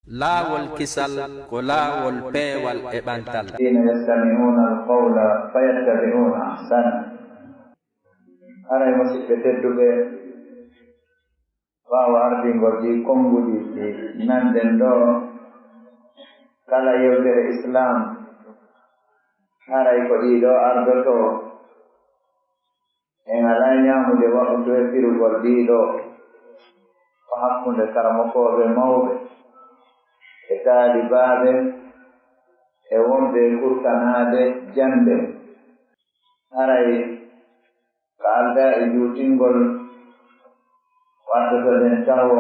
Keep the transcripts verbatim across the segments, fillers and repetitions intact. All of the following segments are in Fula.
Laawol kisal ko laawol peewal e ɓantal. الذين يستمعون القول فيتبعون أحسنه. Haray, musiɓɓe tedduɓe, ɓaawo ardingol ɗii konnguɗi ɗi nanɗen ɗoo, kala yewtere Islaam, haray ko ɗii ɗoo ardotoo. En alaa ñaamude waɗude firugol ɗii ɗoo ko hakkunde karamokooɓe mawɓe e taalibaaɓe e wonɓe e kurtanaade jannde. Haray ka aldaa e juutingol, waddotoɗen tawo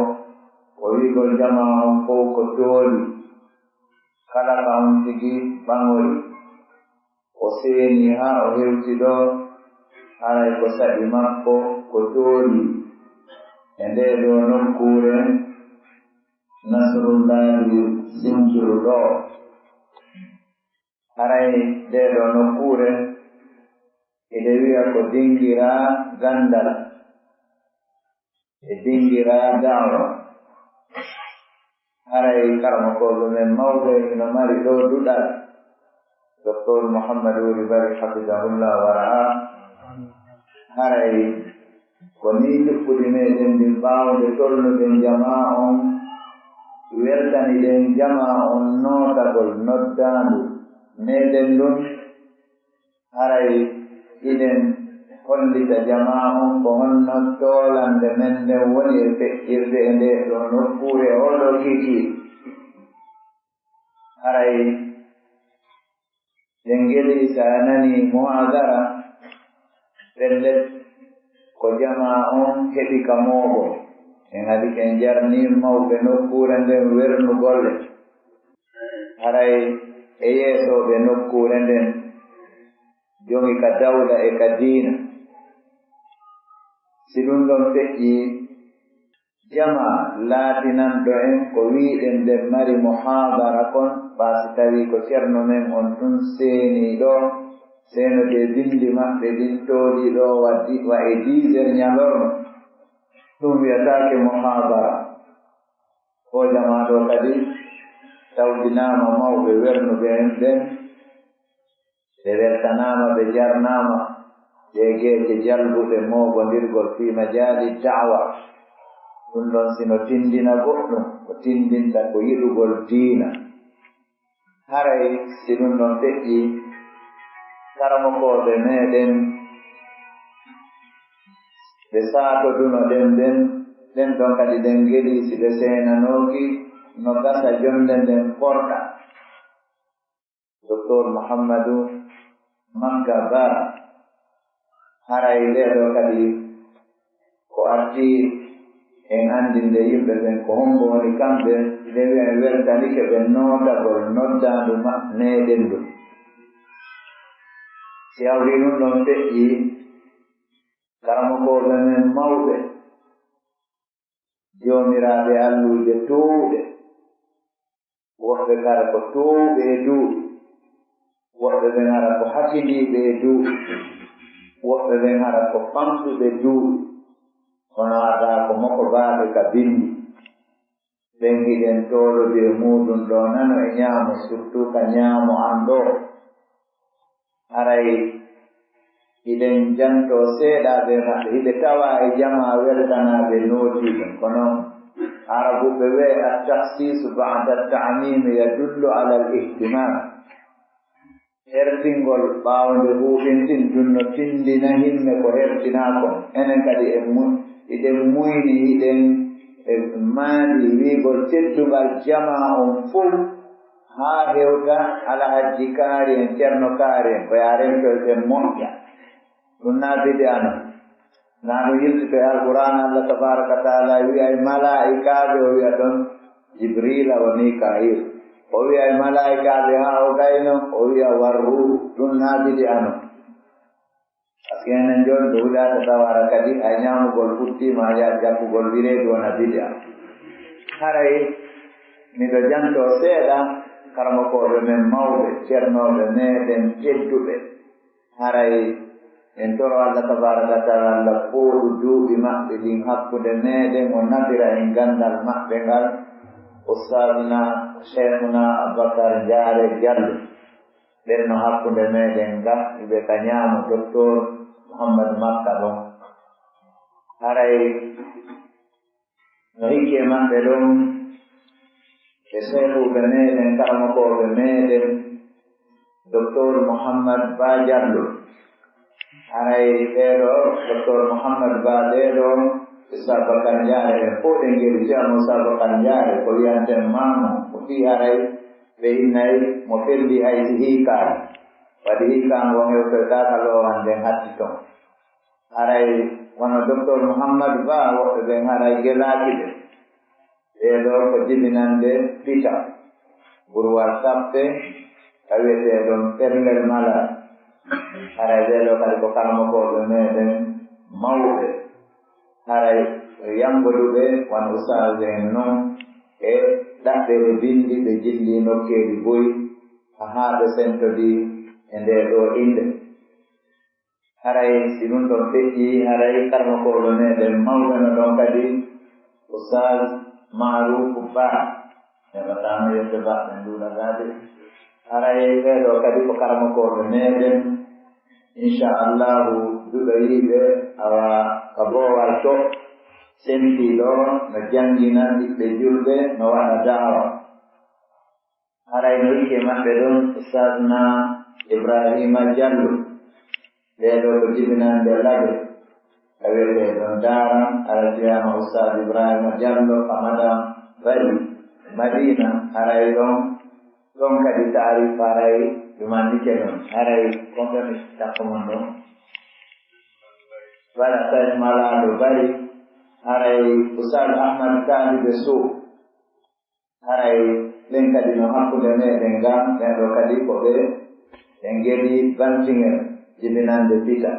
ko wi'gol jamaa on fow ko tooli, kala ka on tigi ɓaŋori. O seeni haa o hewti ɗoo, haray ko saɗi makko ko tooli e ndee ɗoo nokkuure Nasrullaahi Sinjuru ɗoo. Haray ndee ɗoo nokkuure, eɗe wi'a ko dingiraa ganndal, e dingiraa da'wa. Haray karamokooɓe men mawɓe hino mari ɗoo duɗal, Doktor Muhammad Wuri Bari, hafidahullah wa ra'ah. Haray ko nii njuɓɓudi meɗen ndin, ɓaawo nde tolnuɗen jamaa on, weltaniɗen jamaa on nootagol noddaandu meɗen ndun, haray hiɗen hollita jamaa on ko honno toolannde men nden woni e feƴƴirde e ndee ɗoo nokkuure e oo ɗoo kiikiiɗe. Haray ɗen ngeli, si a nanii muhaadara, pellet, ko jamaa on heɓi ka mooɓo. En adi ken jarnii mawɓe nokkuure nden wernugol en. Haray e yeesooɓe nokkuure nden, jomi ka dawla e ka diina. Si ɗun ɗon feƴƴii, jamaa laatinanɗo en ko wi'ɗen nden mari muhaadara kon, baa si tawii ko Cerno men on tun seenii ɗoo, seenotee binndi maɓɓe ɗin toolii ɗoo wa di-, wa e dix heures ñalorma, ɗun wi'ataake muhaadara. Oo jamaa ɗoo kadi tawdinaama mawɓe wernuɓe en ɓen, ɓe weltanaama, ɓe jarnaama, ɗee geece jalbuɗe mooɓondirgol fii majaali da'wa. Ɗun ɗon si no tinndina goɗɗun, ko tinndinta ko yiɗugol diina. Haray si ɗun ɗon feƴƴii, karamokooɓe meɗen ɓe saatoduno ɗen ɓen, ɓen ɗon kadi ɗen ngeli, si ɓe seenanooki, no gasa jonnde nden porta. Doktor Muhammadu Makka Bara. Haray ndee ɗoo kadi ko artii en anndinde yimɓe ɓen ko hombo woni kamɓe, hiɗen wi'a en weltanike ɓe nootagol noddaandu ma-, meɗen ndun. Si hawri ɗun ɗon feƴƴii, karamokooɓe men mawɓe, joomiraaɓe alluuje toowuɗe, woɓɓe hara ko toowuɓe e duuɓi, woɓɓe ɓen hara ko hakindiiɓe e duuɓi, woɓɓe ɓen hara ko famɗuɓe duuɓi, kono alaa ko mokobaaɓe ka binndi. Ɓen hiɗen toolodi e muuɗun ɗoo nano e ñaamo, surtout ka ñaamo an ɗoo. Haray hiɗen jantoo seeɗa ɓe maɓɓe, hiɓe tawaa e jamaa weltanaaɓe nootiiɓe. Kono Arabuɓe wi'ay, "At-takhsisu ba'da at-ta'mimi yadullu ala al-ihtimam." Hertingol ɓaawo nde huuɓintin tun no tinndina himme ko hertinaa kon. Enen kadi en mu-, hiɗen muyni, hiɗen, e, maandi wi'gol teddungal jamaa on fow, haa hewta Alhajji Kaari en, Cerno Kaari en, ko yo a rentoy ɓen moƴƴa. Ɗun naa bidi'a non. Naa ɗun yiltito e Alqur'aana, Allah tabaaraka wa ta'aala wi'ay malaa'ikaaɓe, o wi'a ɗon Jibriila wa Miika'iil. O wi'ay malaa'ikaaɓe haa o gayno, o wi'a warruuhu. Ɗun naa bidi'a non. Parce que enen jooni ɓe huɗaata tawara kadi hay ñaamugol fuɗɗiima, yaa jaɓɓugol bireedi wona bidi'a. Haray miɗo jantoo seeɗa karamokooɓe men mawɓe, cernooɓe meɗen tedduɓe. Haray en toro Allah tabaaraka wa ta'aala, Allah fooɗu duuɓi maɓɓe ɗin hakkunde meɗen, o nafira en ganndal maɓɓe ngal, Ustaaduna Cheikhuna Abubakar Jaare Jallo. Ɓen no hakkunde meɗen ga, iɓe ka ñaamo Doktor Muhammad Makka ɗon. Haray no hikki e maɓɓe ɗon, e seehuuɓe meɗen, karamokooɓe meɗen, Doktor Muhammad Ba Jallo. Haray ɓee ɗoo, Doktor Muhammad Ba, ɓee ɗoo, Ustaaz Bakar Njaare, ɓe fof ɗen ngeli Ceerno Ustaaz Bakar Njaare, ko wiyanten maamu, ko fii haray ɓe innay mo felli hay si hiikaani. Waɗi hiikaango on hewtoytaaka lowande hatti ton. Haray wano Doktor Muhammad Ba, woɓɓe ɓen haray gelaaki ɓe. Ɓee ɗoo ko jibinande Pita, Burwal Sappe, ka wiyetee ɗon Pellel Malal. Haray ɓee ɗoo kadi ko karamokooɓe meɗen mawɓe. Haray yanngoduɓe wano ustaazuɓe en non e ɗaɓɓe e binndi, ɓe jillii nokkeeli buy haa ɓe sentodii e ndee ɗoo innde. Haray si ɗum ɗon feƴƴi, haray karamokooɓe meɗen mawɓe no ɗon kadi, Ustaaz Maaruufu Ba, heɓataano yedde Ba, ɓe nduuɗa gaade. Haray ɓee ɗoo kadi ko karamokooɓe meɗen, inchallahu, duɗoyiiɓe, awa ka boowal to, sentii ɗoo, no janngina ɓiɓɓe julɓe, no waɗa daawa. Haray no hikki e maɓɓe ɗon, Ustaazna Ibraahiima Jallo. Ɓee ɗoo ko jibinande Labe. Ka wiyetee ɗon Daara, haray wiyaama Ustaaz Ibraahiima Jallo, ka Madam Bari, Madiina, haray ɗon, ɗon kadi taarif haray ɗumannike non. Haray kon ɓe mi takko mon ɗon. Wala tawi malaaɗo Bari, haray Ustaaz Ahmad Kaalibe Sow. Haray ɓen kadi no hakkunde meɗen ga, ɓen ɗoo kadi ko ɓe, ɓe ngeli bantingel jibinande Pita.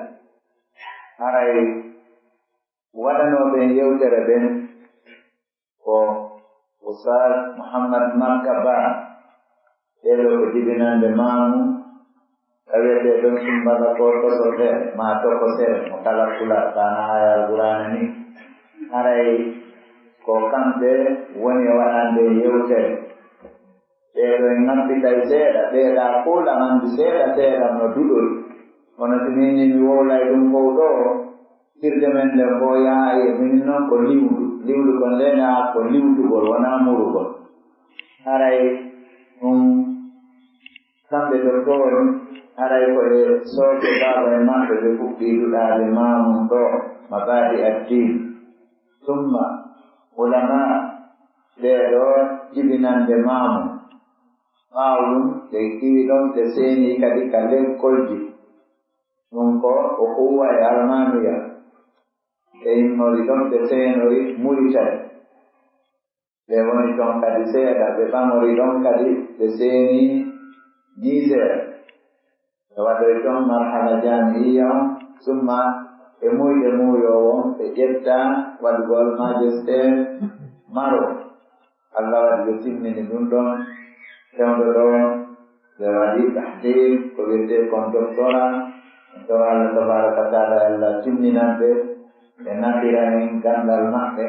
Haray waɗanooɓe yewtere ɓen ko Ustaaz Muhammad Makka Ba, ɓee ɗoo ko jibinande maamu, ka wiyetee ɗon Simbaga ko Tosofer, maa Tokosere, mo kala Pulaar, ka na aaya Alqur'aana ni. Haray ko kamɓe woni e waɗande yewtere. Ɓee ɗoo en ngappitay seeɗa, ɓee ɗaa fow ɗan anndi seeɗa, seeɗa no duɗori. Kono si min ni mi wowlay ɗum fow ɗoo, hirde men nden fow yahay e minin non ko liwdu. Liwdu kon nden aa ko liwtugol, wonaa murugol. Haray ɗum Kamɓe ɗon ɗoon, haray ko e sooke baaba e maɓɓe ɓe fuɗɗii duɗaade maamun ɗoo, mabaadi addiin. Summa ulamaa, ɓee ɗoo jibinande maamun. Ɓaawo ɗum, ɓe iwi ɗon, ɓe seenii kadi ka lekkolji. Ɗum ko o kuuwa e almaamiya. Ɓe immori ɗon, ɓe seenori Muritani. Ɓe woni ɗon kadi seeɗa, ɓe ɓamori ɗon kadi, ɓe seeni Niiseer. Ɓe waɗoyi ɗon marhala jaami'iyya on, summa e muuyɗe muuyoowo on, ɓe ƴetta waɗugol magister Maroc. Allah waɗi ɓe timmini ɗum ɗon, fewndo ɗon, ɓe waɗi tahqiq, ko wiyetee kon doctorat. En tawa Allah tabaaraka wa taala, Allah timminan ɓe, ɓe nafira en ganndal maɓɓe,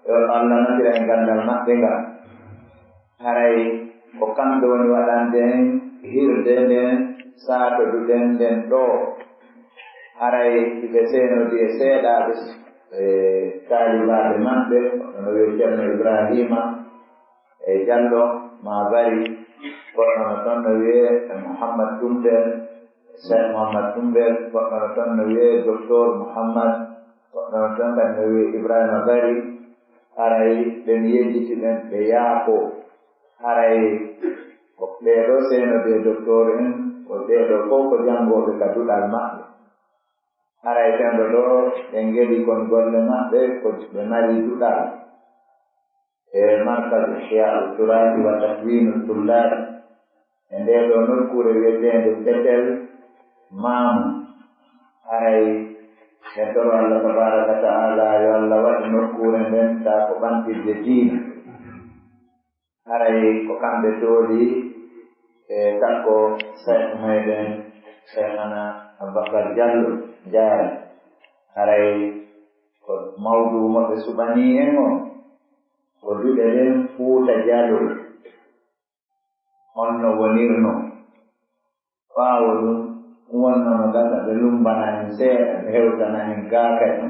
yo Allah nafira en ganndal maɓɓe ngal. Haray ko kamɓe woni waɗande en hirde nden, saatoduɗen nden ɗoo. Haray ɓe seenodi e seeɗaaɓe, e taalibaaɓe maɓɓe, no wi'e Ceerno Ibraahiima, e Jallo maa Bari, goɗɗo no toon no wiyee Muhammad Tumbel, Cheikh Muhammad Tumbel, goɗɗo no toon no wiyee Docteur Muhammad, goɗɗo no toon kadi no wiyee Ibrahima Bari. Haray ɓe mi yejjiti ɓen, ɓe yaafoo. Haray ko ɓee ɗoo seenodee docteur en, ko ɓee ɗoo fof ko janngooɓe ka duɗal maɓɓe. Haray fewndo ɗoo, ɓe ngeli kon golle maɓɓe, ko ɓe mari duɗal e Markaz Ihyaa Turaasi wa Takwiinu Tullaabi e ndee ɗoo nokkuure wiyeteende Petel Maamu. Haray en toro Allah tabaaraka wa ta'aala yo Allah waɗu nokkuure nden taa ko ɓantirde diina. Haray ko kamɓe tooli e takko Seeku meɗen, Seekhana Abubakar Jallo Jaare. Haray ko mawduu mo ɓe suɓanii en on, Ko duɗe ɗen Fuuta Jaloo honno wonirnoo. Ɓaawo ɗun, wonno no gasa ɓe lummbana en seeɗa, ɓe hewtana en gaa kadi.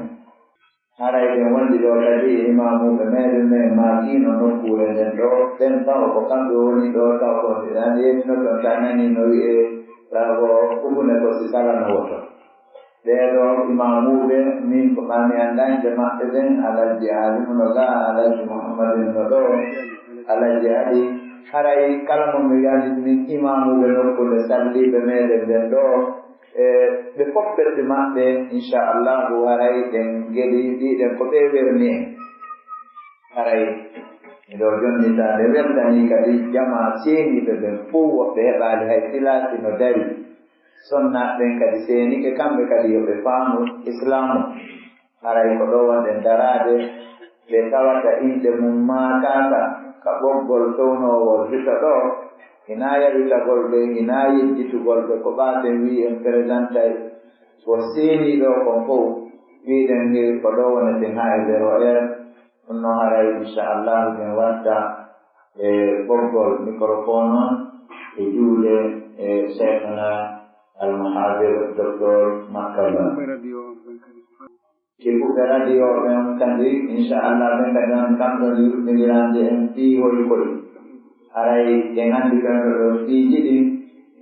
Haray ɓen wonɗi ɗoo kadi e imaamuuɓe meeɗen ɓen maakiino nokkuure nden ɗoo, ɓen tawa ko kamɓe woni ɗoo, tawa ko ɓe ɗan yettino ton, sa nanii no wi'ee, tawa ko ubune ko si kala no woto. Ɓee ɗoo imaamuuɓe, min ko ɓaa mi anndaa innde maɓɓe ɓen, Alhaji Aalimu no gaa, Alhaji Muhammadin no ɗoo, Alhaji Ali, haray kala mo mi wi'ani min imaamuuɓe nokkuure salliiɓe meeɗen ɓen ɗoo, e ɓe fof ɓerɗe maɓɓe, inchallahu, haray ɗen geɗi ɗiɗen ko ɓe werni en. Haray miɗo jonnitaade weltanii kadi jamaa seeniiɓe ɓen fof, woɓɓe heɓaali hay silaasi no dari. Sonnaaɓe ɓen kadi seenike, kamɓe kadi yo ɓe faamu Islaamu. Haray ko ɗoo wonɗen daraade, ɓe tawata inɗe mum maakaaka ka ɓoggol townoowol hito ɗoo, hinaa yawitagol ɓe, hinaa yejjitugol ɓe, ko ɓaaten wi'i en presentay ko seenii ɗoo kon fow, wi'ɗen ni ko ɗoo woneten haa e zéro heure. Ɗun non haray, inchallahu, ɓen watta e ɓoggol microphone on e juuɗe e Cheikhna Al Muhadir Docteur Makka Ba. Ɓe kuɓɓe radio ɓen kadi, inchallah, ɓen kadi on kam ɗon yuɓɓindirande en fii hoy koy. Haray en anndi ɓen ɗo ɗo fiiji ɗin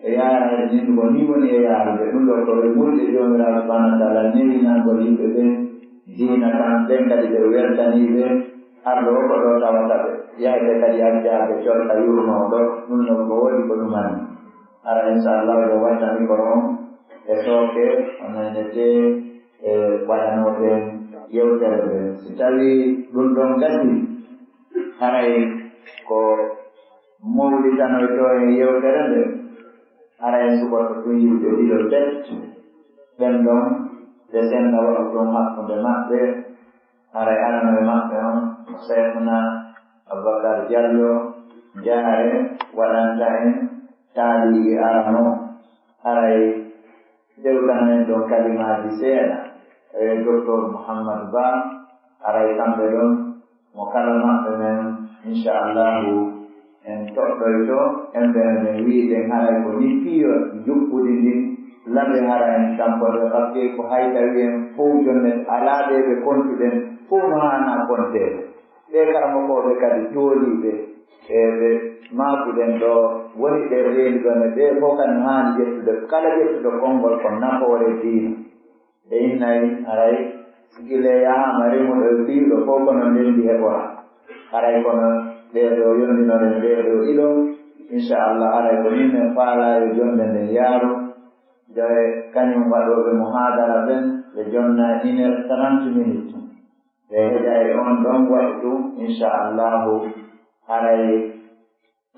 e yaarayde nin ko nii woni e yaarude. Ɗun ɗoo ko e ɓurɗe Joomiraaɗo subhanahu wa taala newinangol yimɓe ɓen diina kan, ɓen kadi ɓe weltanii ɓe. Arɗo o ko ɗoo tawata ɓe. Yahde kadi accaaɓe colka yurnoo ɗoo. Ɗun ɗoo ko woodi ko ɗumani. Hara inchallah ɓe watta micro on e sooke, o nannete e waɗanooɓe yewtere ɓe. Si tawii ɗun ɗon gasii, haray ko mowlitanoytoo en yewtere nde, haray suɓoto tun yimɓe ɗiɗo pet, ɓen ɗon ɓe senna waɗu ɗon hakkunde maɓɓe. Haray arano e maɓɓe on ko Cheikhna Aboubacar Diallo, Jaare, waɗanta en taaliigi arano. Haray dewtano en ɗon kalimaaji seeɗa e Docteur Mouhammad Ba, haray kamɓe ɗon mo kala maɓɓe men, inchallahu, en toɗɗoyto, en ɓe men wi'uɗen haray ko ni piyo njuɓɓudi ndin, laɓe hara en tamponde, parce que ko hay tawi en fow jonne alaa ɓe ɓe kontuɗen, fow no haana konteede. Ɓee karamokooɓe kadi jooliiɓe e ɓe maakuɗen ɗoo woni ɓe reeni ɗon e ɓee fow kadi no haani ƴettude, kala ƴettuɗo konngol ko nafoore diina. Ɓe innay, haray si gila yahaama remuɗo e ɓiyuɗo fow, kono ndenndi heɓora. Haray kono ɓee ɗoo yondinoren ɓee ɗoo ɗiɗo, inchallah, haray ko min men faalaa yo jonnde nden yaaru. Nde kañum waɗooɓe muhaadara ɓen, ɓe jonna une heure trente minutes. Ɓe heƴa e on ɗon waɗtu, inchallahu, haray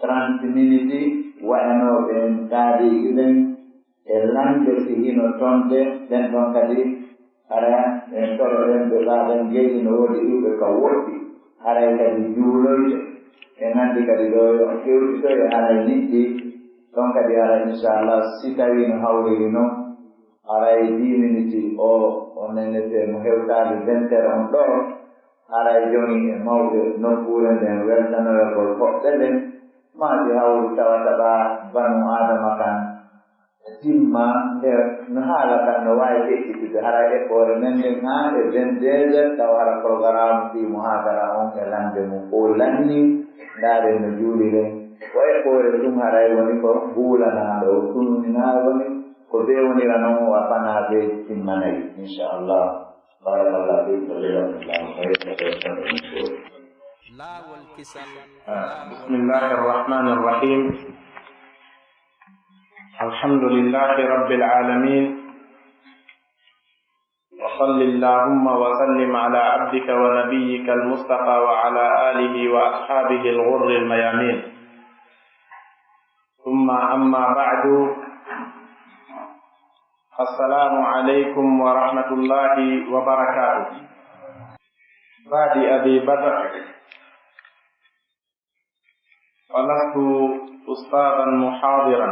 trente minutes waɗanooɓe en taariiki ɓen e lande si hino tonde, ɓen ɗon kadi hara en toro ɗen ɓe ɓaaɗen geydi no woodi ɗuɓe ka woɗɗi, haray kadi juuloyde. En anndi kadi ɗo yo kewtitoye haray niɗɗi, ɗon kadi haray inchallah si tawii no hawriri non, haray dix minutes o, o nenete mo hewtaade vingt heures on ɗo, haray jogi e mawɓe nokkuure nden weltanoyagol hoɓɓe ɓen, maa si hawru tawata ɓa banu Aadama kan timma, nde no haala kan no waawi feƴƴitude, haray eɓɓoore men nden haa e vingt-deux heures, tawa hara programme fii muhaadara on e lande mum fow lanni, ndaaren no juuliren. Ko eɓɓoore tun haray woni ko huulanaaɗo, o tunninaa woni ko bee wonira non, o afanaa bee timmanay, inchallah. Barakallahu fiik, jazakumullahu khairan. Laawol kisal. Ah, bismillahir rahmanir rahim. Alhamdulillahi rabbil alamin. Wa salli Allahumma wa sallim ala abdika wa nabiyyika al-Mustafa wa ala alihi wa ashabihi al-ghurri al-mayamin. Thumma amma ba'du. Assalamu alaikum wa rahmatullahi wa barakatuh. Badi Abi Bakr, ولست أستاذا محاضرا،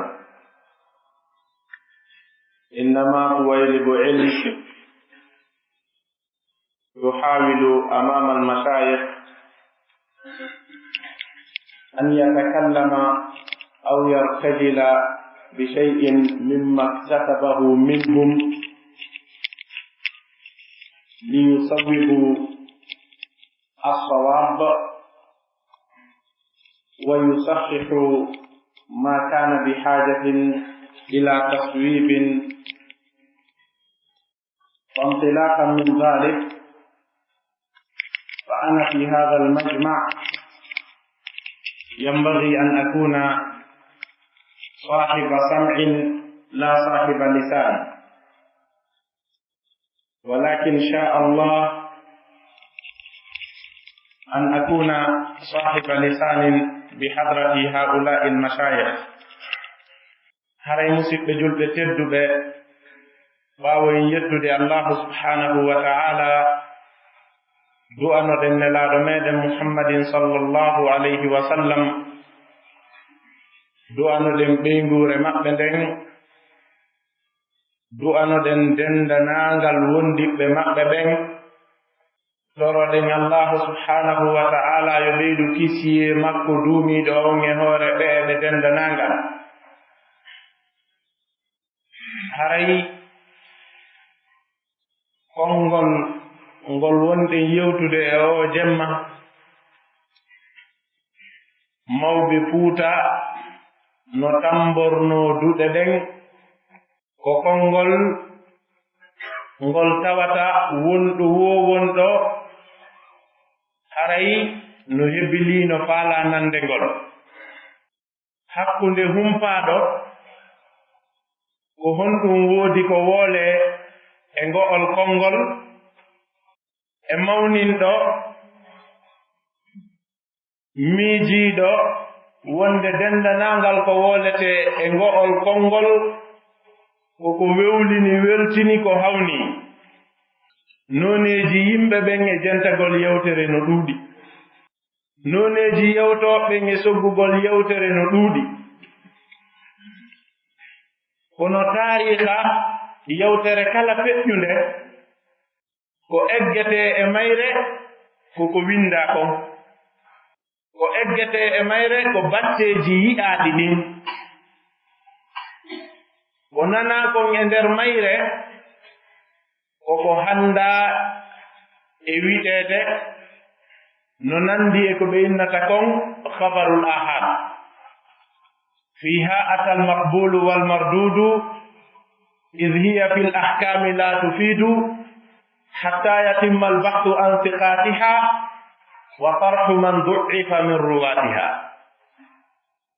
إنما طويلب علم يحاول أمام المشايخ أن يتكلم أو يرتجل بشيء مما اكتسبه منهم ليصوبوا الصواب ويصححوا ما كان بحاجة إلى تصويب. فانطلاقا من ذلك، فأنا في هذا المجمع ينبغي أن أكون صاحب سمع لا صاحب لسان، ولكن شاء الله أن أكون صاحب لسان بحضرة هؤلاء المشايخ. Haray, musiɓɓe julɓe tedduɓe, ɓaawo en yettude Allaahu subhaanahu wa ta'aala, du'anoɗen Nelaaɗo meɗen Muhammadin sallallahu alayhi wa sallam, du'anoɗen ɓeynguure maɓɓe nden, du'anoɗen denndanaangal wondiɓɓe maɓɓe ɓen, toroɗen Allaahu subhaanahu wa ta'aala yo ɓeydu kisiyee makko duumiiɗo on e hoore ɓe e ɓe denndanaangal. Haray konngol ngol wonɗen yewtude e oo jemma, mawɓe Fuuta no tammbornoo duɗe ɗen, ko konngol ngol tawata wonɗo woo wonɗo haray no hebilii, no faalaa nande ngol. Hakkunde humpaaɗo, ko honɗum woodi ko woolee e ngo'ol konngol, e mawninɗo, miijiiɗo wonde denndanaangal ko wooletee e ngo'ol konngol, ko ko wewlini, weltini, ko hawni. Nooneeji yimɓe ɓen e jentagol yewtere no ɗuuɗi. Nooneeji yewtooɓe ɓen e soggugol yewtere no ɗuuɗi. Kono taariika yewtere kala feƴƴunde, ko eggetee e mayre ko ko winndaa kon. Ko eggetee e mayre ko batteeji yi'aaɗi ɗin. Ko nanaa kon e nder mayre ko ko hanndaa e wi'eteede, no nanndi e ko ɓe innata kon khabarul ahad. فيها أتى المقبول والمردود، إذ هي في الأحكام لا تفيد، حتى يتم البحث عن ثقاتها، وطرح من ضعف من رواتها.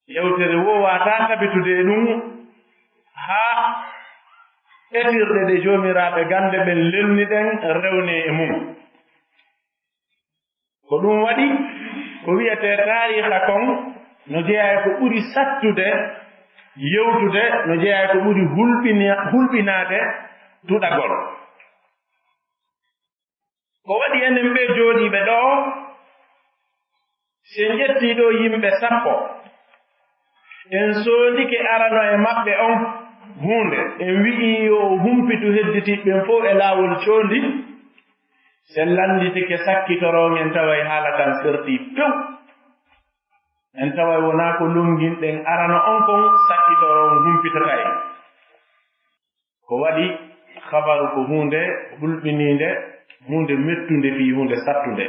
Yewtere woowataa tabitude e ɗum, haa etirɗe ɗe joomiraaɓe gannde ɓen lelni ɗen rewnee e mum. Ko ɗum waɗi, ko wi'etee taariika kon no jeyaa e ko ɓuri sattude yewtude, no jeyaa e ko ɓuri hulɓini-, hulɓinaade duɗagol. Ko waɗi enen ɓee jooɗiiɓe ɗoo, si en ƴettii ɗoo yimɓe sappo, en soondike arano e maɓɓe on huunde, en wi'ii yo o humpitu hedditiiɓe ɓen fow e laawol coondi, si en lannditike sakkitoro on, en taway haala kan sertii few. En taway wonaa ko lonnginɗen arano on kon, sakkitoro on humpitataa en. Ko waɗi, khabaru ko huunde hulɓiniinde, huunde mettunde fii huunde sattunde.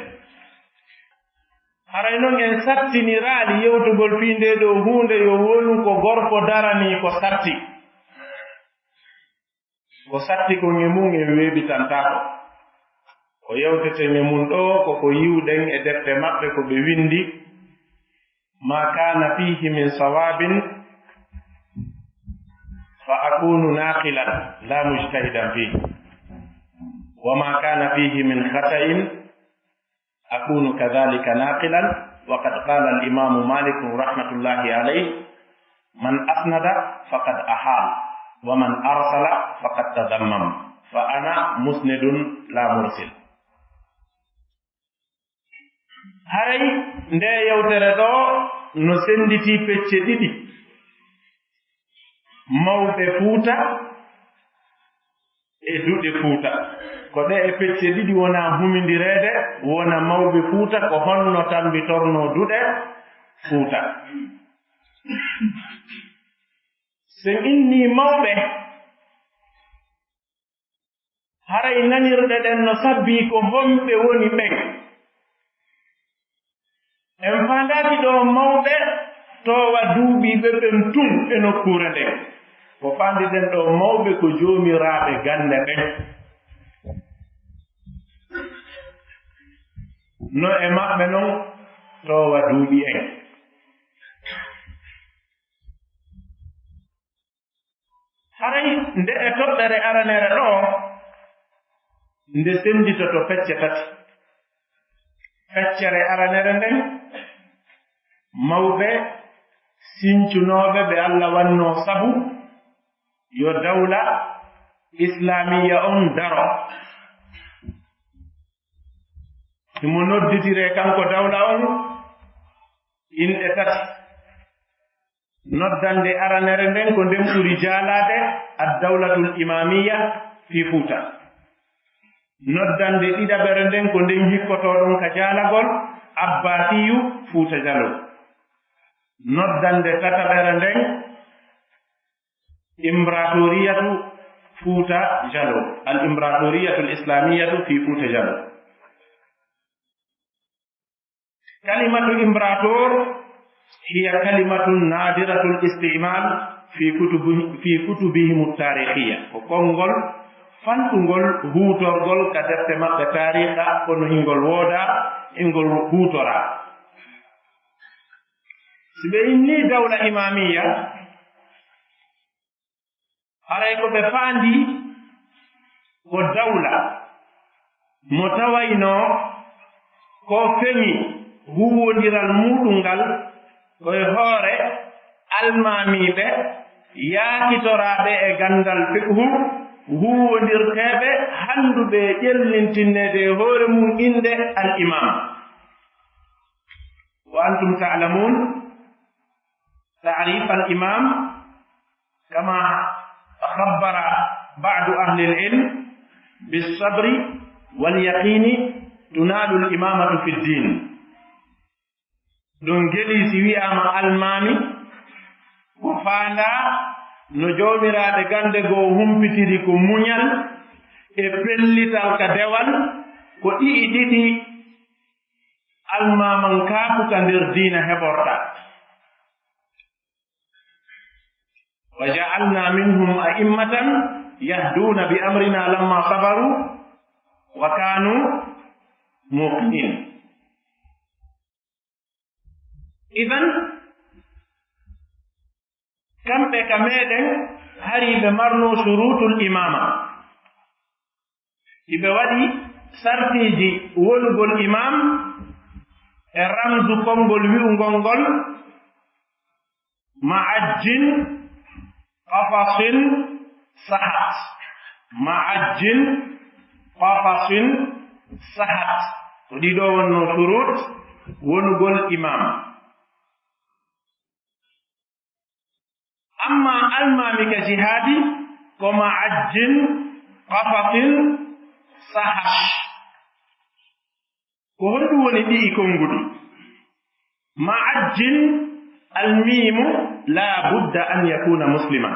Haray non en sattiniraali yewtugol fii ndee ɗoo huunde, yo wonu ko gorko daranii ko satti. Ko satti kon e mum en weeɓitantaako. Ko yewteten e mum ɗoo, ko ko yi'uɗen e defte maɓɓe ko ɓe winndi, ما كان فيه من صواب فأكون ناقلا لا مجتهدا فيه، وما كان فيه من خطأ أكون كذلك ناقلا. وقد قال الإمام مالك رحمة الله عليه: من أسند فقد أحال، ومن أرسل فقد تذمم، فأنا مسند لا مرسل. Haray ndee yewtere ɗoo no sennditii pecce ɗiɗi, mawɓe Fuuta e duɗe Fuuta. Ko ɗe e pecce ɗiɗi wona humindireede, wona mawɓe Fuuta, ko honno tambitornoo duɗe Fuuta? Sen innii mawɓe, haray nanirɗe ɗen no sabbii ko homɓe woni ɓen. En faandaaki ɗoo mawɓe toowa duuɓiiɓe ɓen tun e nokkuure nden. Ko faandiɗen ɗoo mawɓe ko joomiraaɓe gannde ɓen. No e maɓɓe non toowa duuɓi en. Haray nde e toɓɓere aranere ɗoo, nde sennditoto pecce tati. Feccere aranere nden, mawɓe sincunooɓe ɓe Alla wannoo sabu yo dawla islaamiya on daro. Himo nodditiree kanko dawla on inɗe tati. Noddannde aranere nden ko nden ɓuri jaalaade, Ad-Dawlatul Imaamiyya fii Fuuta. Noddannde ɗiɗaɓere nden ko nden hikkotoo ɗon ka jaalagol, Abbaasiyyu Fuuta Jaloo. Noddannde tataɓere nden, Imbratoriyatu Fuuta Jaloo, Al-Imbratoriyatul Islaamiyyatu fii Fuuta Jaloo. Kalimatu imbrator hiya kalimatun nadiratul istimal fi kutubi-, fi kutubihim taarikhiya. Ko konngol fanɗungol huutorgol ka defte maɓɓe taariikha, kono hingol woodaa, hingol huutoraa. Si ɓe innii dawla imaamiyya, haray ko ɓe faandii ko dawla mo tawaynoo ko feŋi huuwondiral muuɗum ngal ko e hoore almaamiiɓe yaakitoraaɓe e ganndal fiqhu, huuwondirteeɓe hannduɓe e ƴellintinneede e hoore mum innde al-imaam. Wa antum ta'lamun ta'rif al-imam kama khabbara ba'du ahli al-ilm bis-sabri wal-yaqini tunalu al-imamatu fi ad-din. Ɗum gelii si wi'aama almaami, ko faandaa no joomiraaɓe gannde goo humpitiri ko muñal e pellital ka dewal, ko ɗi'i ɗiɗi almaamankaaku ka nder diina heɓorta. Wa ja'alna minhum a'immatan yahduna bi amrina lamma sabaru wa kanu muqinin. Idan, kamɓe ka meɗen hari ɓe marno surutul imama. Iɓe waɗi sartiiji wonugol imam e ramzu konngol wi'ungol ngol, ma'ajjin qafasin sahat. Ma'ajjin qafasin sahat. Ko ɗiɗo wonno surut wonugol imam. Amma almaami ka jihaadi, ko ma'ajjin qafasin sahat. Ko honɗum woni ɗi'i konnguɗi? Ma'ajjin, almiimu, la budda an yakuna musliman.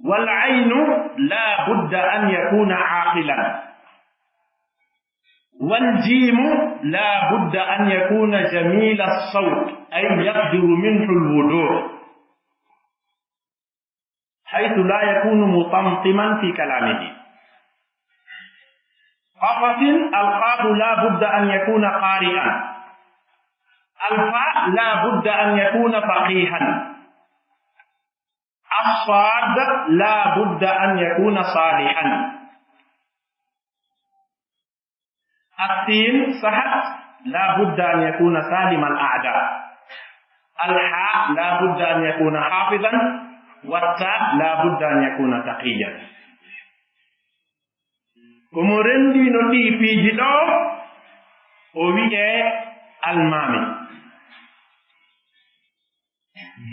Wal aynu, la budda an yakuna aqilan. Wal jiimu, la budda an yakuna jamila sawt, ay yaqdiru minhu al wudu. Haythu la yakunu mutamtiman fi kalamihi. Qafasin, al qafu la budda an yakuna qari'an. Al fa la budda an yakuna faqihan. As sad la budda an yakuna salihan. As sin sahat la budda an yakuna salimal a'da. Al ha la budda an yakuna hafizan. Wat ta la budda an yakuna taqiyan. Ko mo renndino ɗii piiji ɗoo, o wi'ee almaami.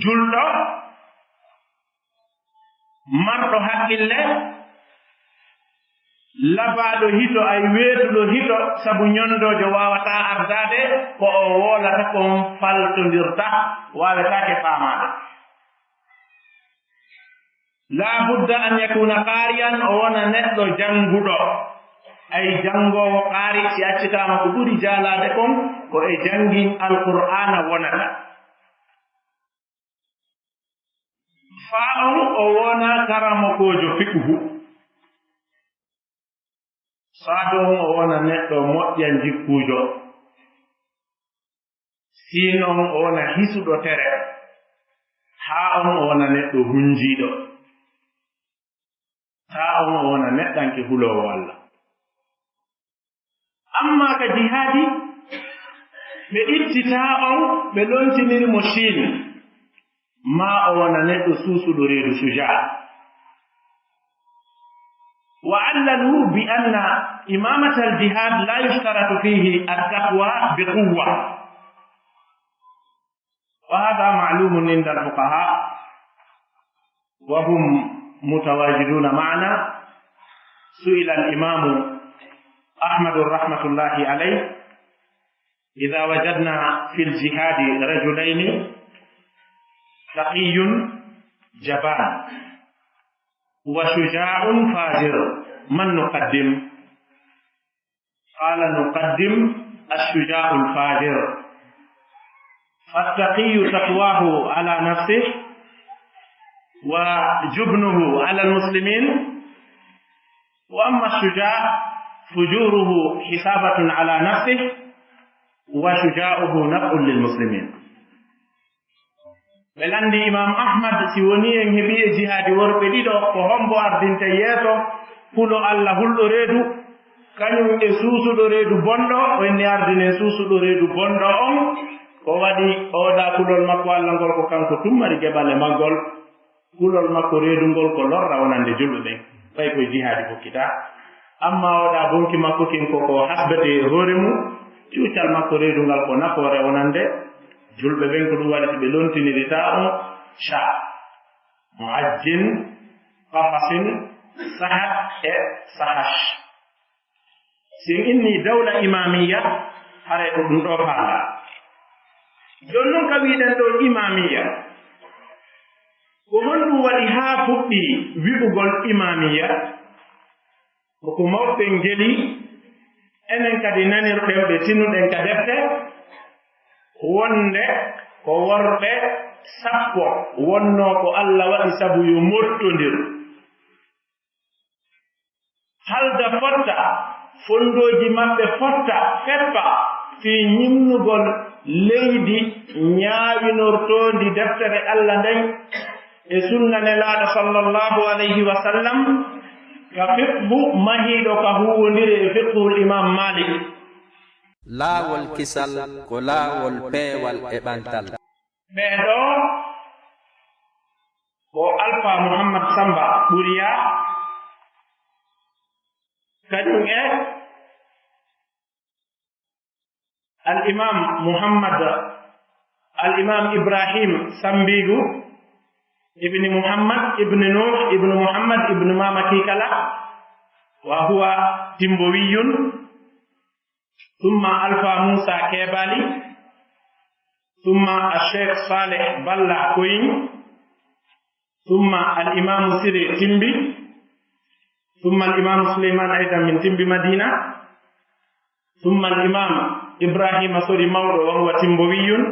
Julɗo, marɗo haqqille, Labaaɗo hito, ay weetuɗo hito, sabu ñonndoojo waawataa ardaade, ko o woolata kon faltondirta, waawetaake faamaade. Laa budda an yakuna qaari'an, o wona neɗɗo jannguɗo. Ay janngoowo qaari, si accitaama ko ɓuri jaalaade kon, ko e janngin Alqur'aana wonata. Faa on o wona karamokoojo fiqhu. Saado on o wona neɗɗo moƴƴa jikkuujo. Siin on o wona hisuɗo tere. Haa on o wona neɗɗo hunjiiɗo. Taa on o wona neɗɗanke huloowo Alla. Amma ka jihaadi, ɓe itti taa on, ɓe lontiniri mo Siin. Maa o wona neɗɗo suusuɗo reedu, sujaa. وعللوا بأن إمامة الجهاد لا يشترط فيه التقوى بقوة. وهذا معلوم عند الفقهاء، وهم متواجدون معنا. سئل الإمام أحمد رحمة الله عليه: إذا وجدنا في الجهاد رجلين، تقي جبان، وشجاع فاجر، من نقدم؟ قال: نقدم الشجاع الفاجر، فالتقي تقواه على نفسه وجبنه على المسلمين، وأما الشجاع فجوره حسابة على نفسه وشجاعه نفع للمسلمين. Ɓe lanndi Imaam Ahmad, si wonii en heɓii e jihaadi worɓe ɗiɗo, ko hombo ardintee yeeso? Hulo Alla hulɗo reedu, kañum e suusuɗo reedu bonɗo, o inni ardinee suusuɗo reedu bonɗo on. Ko waɗi o waɗa kulol makko Alla ngol, ko kanko tun mari geɓal e maggol. Kulol makko reedu ngol ko lorra wonande julɓe ɓen, fay koye jihaadi fokkitaa. Amma o waɗa bonki makko kin ko ko hasbete e hoore mum, cuucal makko reedu ngal ko nafoore wonande julɓe ɓen. Ko ɗum waɗi si ɓe lontiniri taa on sha, mu'ajjin, qafasin, sahat e sahash. Si en innii dawla imaamiyya, haray ko ɗum ɗoo faandaa. Jooni non ka wi'ɗen ɗoo imaamiyya, ko honɗum waɗi haa fuɗɗii wi'ugol imaamiyya? Ko ko mawɓe ɓen ngeli, enen kadi nanirɗen ɓe, tinuɗen ka defte, wonde ko worɓe sappo wonnoo ko Alla waɗi sabu yo mottondir. Halda fotta, fonndooji maɓɓe fotta, feppa, fii ñinnugol leydi ñaawinortoondi deftere Alla nden e sunna Nelaaɗo sallallahu alayhi wa sallam, ka fiqhu mahiiɗo ka huuwondiri e fiqhul Imaam Maalik. Laawol kisal ko laawol peewal e ɓantal. Ɓee ɗoo ko Alfa Muhammad Samba Ɓuriya, kañum e Al Imam Muhammad, Al Imam Ibrahim Sambigu, ibni Muhammad, ibni Nuh, ibni Muhammad, ibni Mama Kikala, wa huwa Timbowiyun, summa Alfa Musa Kebali, summa Al Sheikh Saleh Balla Koyin, summa Al Imam Sire Timbi, summa Al Imam Suleyman Aidan min Timbi Madina, summa Al Imam Ibrahima Sori Mawɗo, wa huwa Timbowiyun,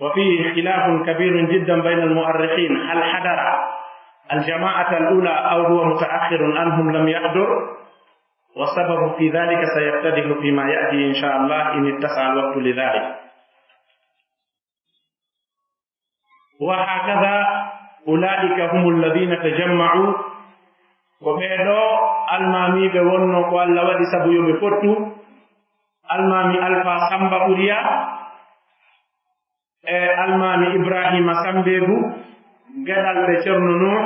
wa fihi khilafun kabirun jiddan bayna al mu'arrikhin, hal hadara al jama'ata al ula aw huwa muta'akhirun anhum lam yahdur, wa sababu fi dhalika sayattadihu fima ya'ti insha Allah in ittasa'a al waqtu li dhalik. Wa hakadha ulaika humul ladhina tajamma'u, ko ɓee ɗoo almaamiiɓe wonnoo ko Alla waɗi sabu yo ɓe fottu, almaami Alfa Samba Ɓuriya e almaami Ibrahima Sambeegu, geɗalɓe Cerno Nuh,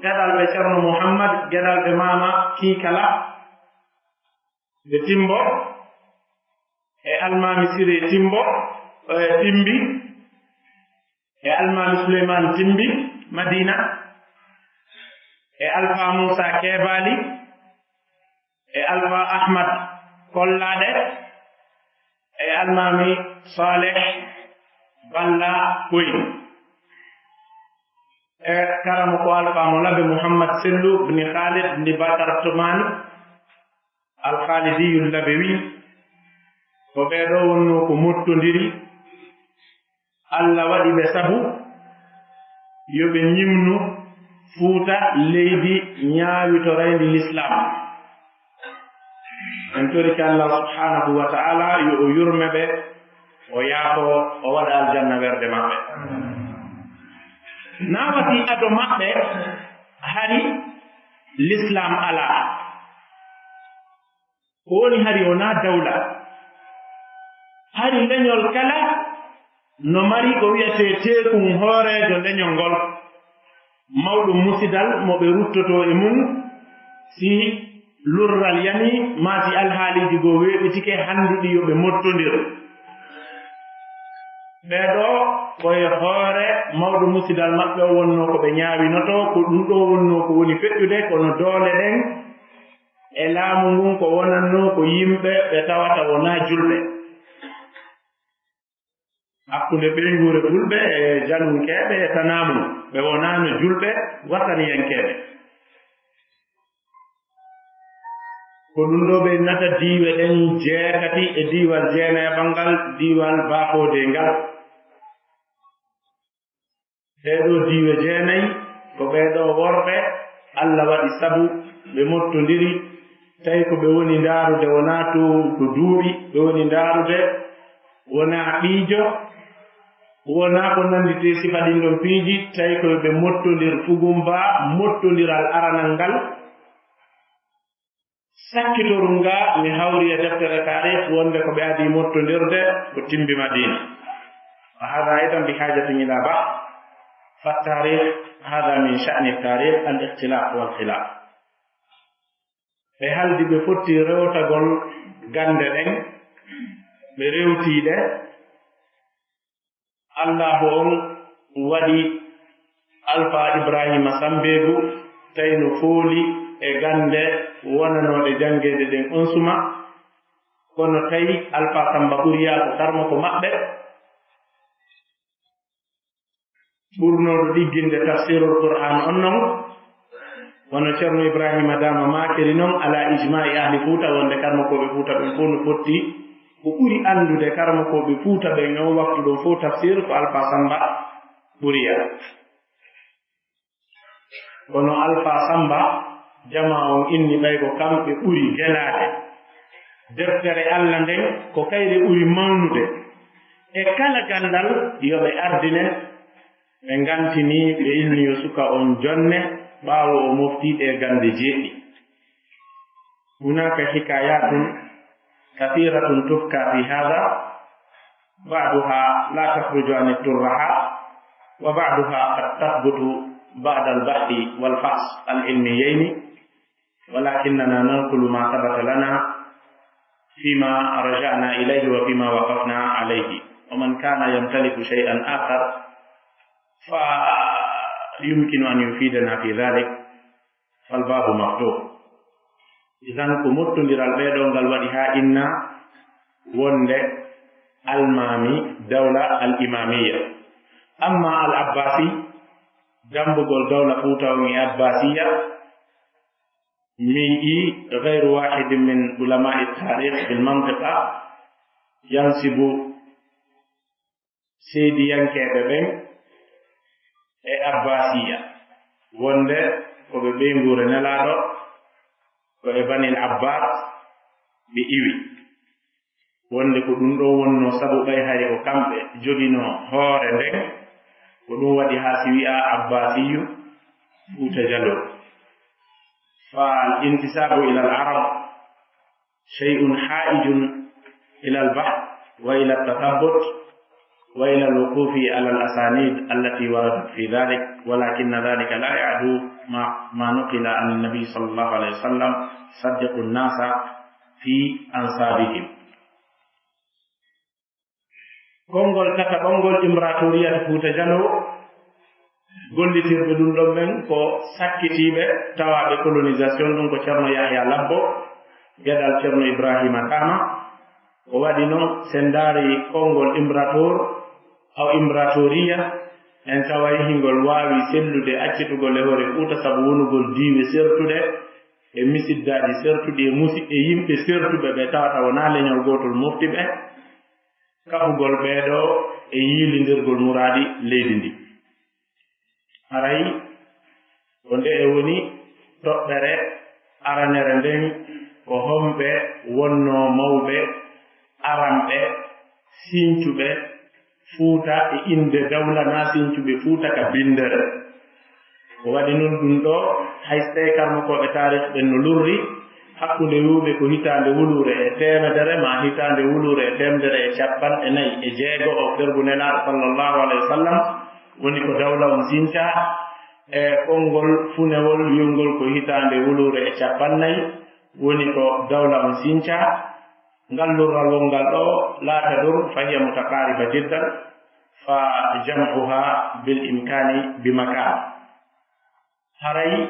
geɗalɓe Cerno Muhammad, geɗalɓe Maama Kiikala, ɓe Timbo, e almaami Sire Timbo, e Timbi, e almaami Suleyman Timbi, Madina, e Alfa Musa Kebali, e Alfa Ahmad Kollaɗe, e Almaami Saleh Balla Koy, e karamo ko Alfa mo Labe Muhammad Sellu bni Khalid bni Bakar Tumani Al Khalidiyul Labewi. Ko ɓee ɗoo wonnoo ko mottondiri. Alla waɗi ɓe sabu yo ɓe ñimnu Fuuta, leydi ñaawitorayndi Lislaam. En torike Allah subhanahu wa ta'ala yo o yurme ɓe, o yaafo, o waɗa aljanna werde maɓɓe. Naa wati ado maɓɓe hari Lislaam alaa. Ko woni hari wonaa dawla. Hari leñol kala no mari ko wiyetee teekun hooreejo leñol ngol, mawɗo musidal mo ɓe ruttotoo e mun si lurral yanii maa si alhaaliiji goo weeɓitike hannduɗi yo ɓe mottondir. Ɓee ɗoo ko e hoore mawɗo musidal maɓɓe o wonnoo ko ɓe ñaawinotoo, ko ɗun ɗoo wonnoo ko woni feƴƴude, kono doole ɗen e laamu ngun ko wonannoo ko yimɓe ɓe tawata wonaa julɓe. Hakkunde ɓeynguure fulɓe e janunkeeɓe e tanaamu, ɓe wonaano julɓe wasaniyankeeɓe. Ko ɗun ɗoo ɓe innata diiwe ɗen jeetati e diiwal jeenayaɓal ngal, diiwal baafoode ngal. Ɗee ɗoo diiwe jeenay, ko ɓee ɗoo worɓe Alla waɗi sabu ɓe mottondiri, tawi ko ɓe woni ndaarude wonaa to, to duuɓi, ɓe woni ndaarude wonaa ɓiijo, wonaa ko nannditi e sifa ɗin ɗon piiji, tawi ko ɓe mottondir fugumba, mottondiral aranal ngal. Sakkitorun nga mi hawri e deftere taarikh wonde ko ɓe adii mottondirde ko timbi Madina. Wa hada aidan bi hajatin ila bahth. Fa taarikh hada min sha'ni taarikh al ikhtilaf wal khilaf. Ɓe haldi ɓe fotti rewtagol gannde ɗen, ɓe rewtii ɗe. Allaahu on waɗi Alfa Ibraahiima Sammbeegu tawi no fooli e gannde wonanooɗe janngeede ɗen on suma, kono tawi Alfa Sammba Ɓuriyaa ko karmoko maɓɓe, ɓurnooɗo ɗigginde tafsirul Qur'aan on non, wano Ceerno Ibraahiima Daama Maakeri non, alaa ijmaa'i ahli Fuuta, wonde karmokooɓe Fuuta ɓen fow no fotti ko ɓuri anndude karmokooɓe Fuuta ɓen e on waktu ɗon fow tafsir ko Alfa Sammba Ɓuriyaa. Kono Alfa Sammba, jamaa on inni ɓay ko kamɓe ɓuri gelaade. Deftere Alla nden ko kayre ɓuri mawnude. E kala ganndal yo ɓe ardine, ɓe ngantinii, ɓe inni yo suka on jonne ɓaawo o moftii ɗee gannde jeeɗiɗi. هناك حكايات كثيرة تحكى في هذا، بعضها لا تخرج عن الترحة، وبعضها قد تثبت بعد البحث والفحص العلميين، ولكننا ننقل ما ثبت لنا فيما رجعنا إليه وفيما وقفنا عليه، ومن كان يمتلك شيئا آخر فيمكن أن يفيدنا في ذلك، فالباب مفتوح. Idan ko mottondiral ɓee ɗoo ngal waɗi haa inna wonde Almaami dawla al-Imamiyya. Amma al-Abbasi, dammbugol dawla Fuuta on e Abbasiyya, mi yi'i غير واحد من علماء التاريخ في المنطقة ينسب seediyankeeɓe ɓen e Abbaasiya, wonde ko ɓe ɓeynguure Nelaaɗo, ko e Banil Abbaas ɓe iwi. Wonde ko ɗun ɗoo wonnoo sabu ɓay hari ko kamɓe joginoo hoore nden, ko ɗun waɗi haa si wi'aa Abbaasiyyu Fuuta Jaloo. Fal intisaabu ilal Arab شيء حائج إلى البحث وإلى التثبت وإلى الوقوف على الأسانيد التي وردت في ذلك، ولكن ذلك لا يعدو ما، ما نقل عن النبي صلى الله عليه وسلم: صدقوا الناس في أنسابهم. Konngol tataɓal ngol, Imratoriyat Fuuta Jaloo, gollitirɓe ɗun ɗon ɓen ko sakkitiiɓe tawaaɓe colonisation, ɗun ko Ceerno Yahya Labbo, geɗal Ceerno Ibraahiima Kaama. O waɗi noon, so en ndaarii konngol imbrator, aw imbratoriya, en taway hingol waawi sellude accitugol e hoore Fuuta sabu wonugol diiwe sertuɗe, e misiddaaji sertuɗi, e musi-, e yimɓe sertuɓe ɓe tawata wonaa leñol gootol mofti ɓe, kafugol ɓee ɗoo e yiilindirgol muraadi leydi ndi. Haray ko ndeye woni toɓɓere aranere nden, ko homɓe wonnoo mawɓe aranɓe sincuɓe Fuuta e innde dawla, naa sincuɓe Fuuta ka binndere. Ko waɗi nun ɗum ɗoo, hay so tawii karmokooɓe taarih ɓen no lurri, hakkunde wi'uɓe ko hitaande wuluure e teemedere, maa hitaande wuluure e teemedere e capanɗe nayi e jeego o fergu Nelaaɗo sallallahu alayhi wa sallam, woni ko dawla on sincaa, e konngol funewol wi'ungol ko hitaande wuluure e capannayi, woni ko dawla on sincaa. Ngal lurral wonngal ɗoo, laa tadur, fa hiya mutaqariba jiddan, fa jam'uha bil imkani bi makan. Haray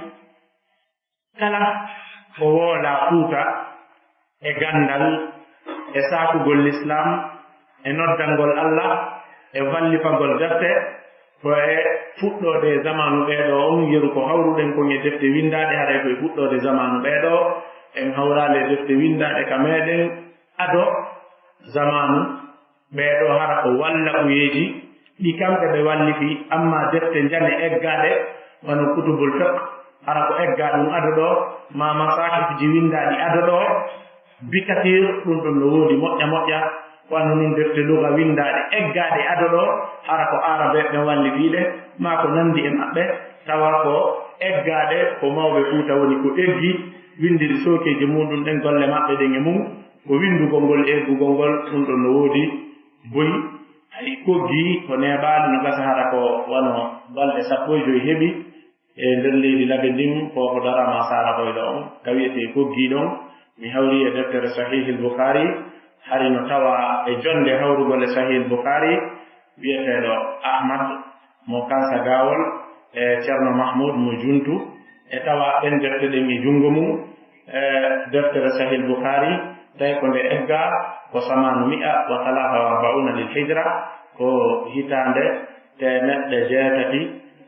kala ko woolaa Fuuta e ganndal, e saakugol Lislaam, e noddangol Alla, e wallifagol defte, ko e fuɗɗoode e zamaanu ɓee ɗoo on, yeru ko hawruɗen kon e defte winndaaɗe, haray ko e fuɗɗoode zamaanu ɓee ɗoo, en hawraali e defte winndaaɗe ka meeɗen ado zamaanu ɓee ɗoo, hara ko wallakuyeeji ɗi kamɓe ɓe wallifi, amma defte njane eggaaɗe, wano Kutubul Fiqh, hara ko eggaa ɗum ado ɗoo, maa masaahifji winndaaɗi ado ɗoo, bi kasiir, ɗum ɗon no woodi moƴƴa moƴƴa, wano nun defte luga winndaaɗe eggaaɗe ado ɗoo, hara ko aarabeeɓe ɓen wallifii ɗe, maa ko nanndi e maɓɓe, tawa ko eggaaɗe, ko mawɓe Fuuta woni ko eggi, winndiri sookeeji muɗum ɗen, golle maɓɓe ɗen e mum, ko winndugol ngol e eggugol ngol, ɗum ɗon no woodi boyi. Hay koggi ko neeɓaali, no gasa hara ko wano balɗe sappo e joy heɓi e nder leydi Labe ndin, ko ko daraama Saara Boyɗo on, ka wi'etee Koggi ɗon. Mi hawri e deftere Sahihil Bukhari, hari no tawa e jonde hawrugol e Sahihil Bukhari, wi'eteeɗo Ahmad mo Kansagawol e Ceerno Mahmud mo Juntu, e tawa ɓen defte ɗen e junngo mum, e deftere Sahih Bukhari, tawi ko nde egga ko samaanu mi'a wa talaata wa arba'una lil hijra, ko hitaande teemeɗɗe jeetati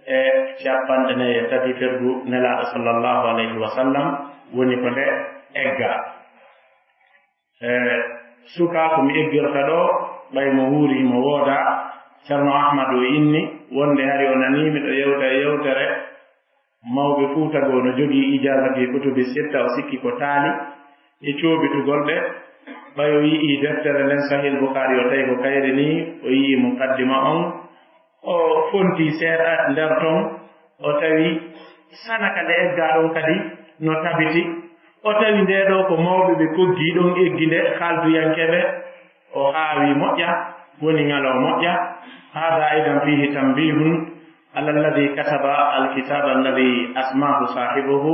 e capanɗe nayi e tati fergu Nelaaɗo sallallahu alayhi wa sallam, woni ko nde egga. E suka ko mi eggirta ɗoo, ɓay mo wuuri himo wooda, Ceerno Ahmad o inni wonde hari o nanii miɗo yewta e yewtere mawɓe Fuuta goo no jogii ijaaza fii kutubi sitta, o sikki ko taali e coobitugol ɗe. Ɓay o yi'ii deftere nden Sahih Bukhari, o tawi ko kayre nii, o yi'ii muqaddima on, o fontii seeɗa nder ton, o tawi sanaka nde eggaa ɗon kadi no tabiti. O tawi ndee ɗoo ko mawɓe ɓe Koggi ɗon eggi nde, haalduyankeeɓe, o haawi moƴƴa, woni ŋalo moƴƴa. هذا أيضا فيه تنبيه على الذي كتب الكتاب الذي أسماه صاحبه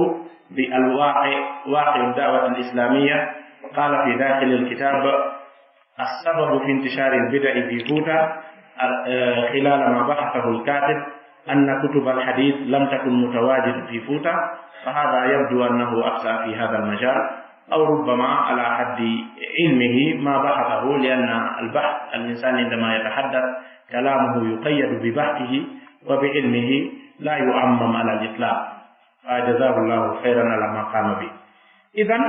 بالواقع، واقع الدعوة الإسلامية. قال في داخل الكتاب: السبب في انتشار البدع في فوتا، آه، خلال ما بحثه الكاتب أن كتب الحديث لم تكن متواجدة في فوتا، فهذا يبدو أنه أخطأ في هذا المجال، أو ربما على حد علمه ما بحثه، لأن البحث الإنسان عندما يتحدث كلامه يقيد ببحثه وبعلمه، لا يعمم على الإطلاق. فجزاه الله خيرا على ما قام به. إذن،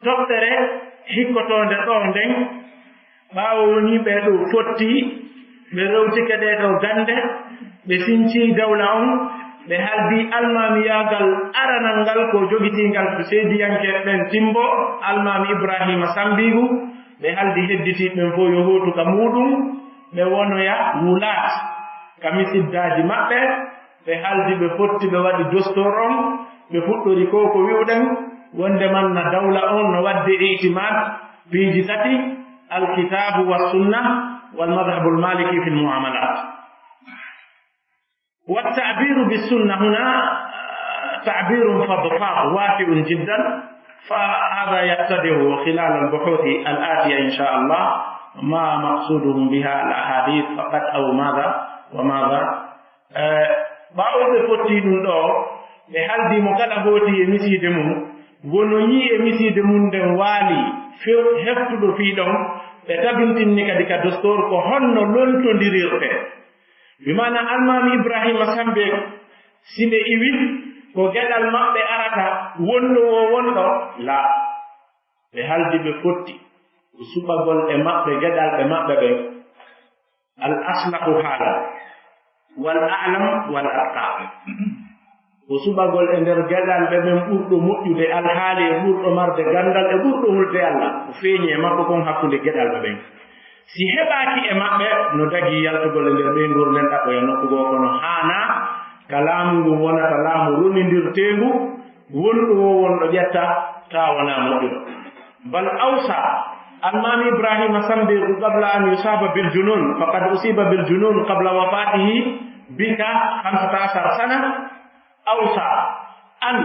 toɓɓere hikkotoonde ɗoo nden, ɓaawo wonii ɓee ɗoo fotti, ɓe rewtike ɗee ɗoo gannde, ɓe sincii dawla on, ɓe haldii almaamiyaagal aranal ngal ko jogitiingal ko seediyanke ɓen timbo, almaami Ibraahiima Sambiigu, ɓe haldii hedditiiɓe ɓen fow yo hootu ka muuɗum, ɓe wonoya wulaat ka misiddaaji maɓɓe, ɓe haldi, ɓe fotti, ɓe waɗi dostor on, ɓe fuɗɗori ko ko wi'uɗen, wonde man na dawla on no wadde i'timaad piiji tati, alkitaabu wa sunna wal madhhabul maliki fil muamalat. والتعبير بالسنة هنا تعبير فضفاض واسع جدا، فهذا يتضح خلال البحوث الآتية إن شاء الله ما مقصودهم بها الأحاديث فقط أو ماذا وماذا. Eh, ɓaawo ɓe fotti ɗum ɗoo, ɓe haldi mo kala hooti e misiide mum, wonoyii e misiide mum nden waali few heftuɗo fii ɗon, ɓe tabintinni kadi ka dostoor ko honno lontondirirtee. Bi maana Almaami Ibraahiima Sambeeku, si ɓe iwi, ko geɗal maɓɓe arata, wonɗo woo wonɗo, laa. Ɓe haldi ɓe fotti, ko suɓagol e maɓɓe geɗalɓe maɓɓe ɓen. Al aslahu haalan, wal a'lam wal atqa. Ko suɓagol e nder geɗalɓe ɓen ɓurɗo moƴƴude alhaali e ɓurɗo marde ganndal e ɓurɗo hulde Alla. Ko feeñi e makko kon hakkunde geɗalɓe ɓen. Si heɓaaki e maɓɓe, no dagii yaltugol e nder ɓeynguure nden ɗaɓɓoya nokku goo, kono haanaa ka laamu ngun wonata laamu ronindirteengu, wonɗo woo wonɗo ƴetta, taa wonaa moƴƴuɗo. Bal awsa, Almaami Ibraahiima Sambeeku, qabla an yusaaba bil junun, faqad usiba bil junun qabla wafaatihi bi khamsata ashara sana, awsa an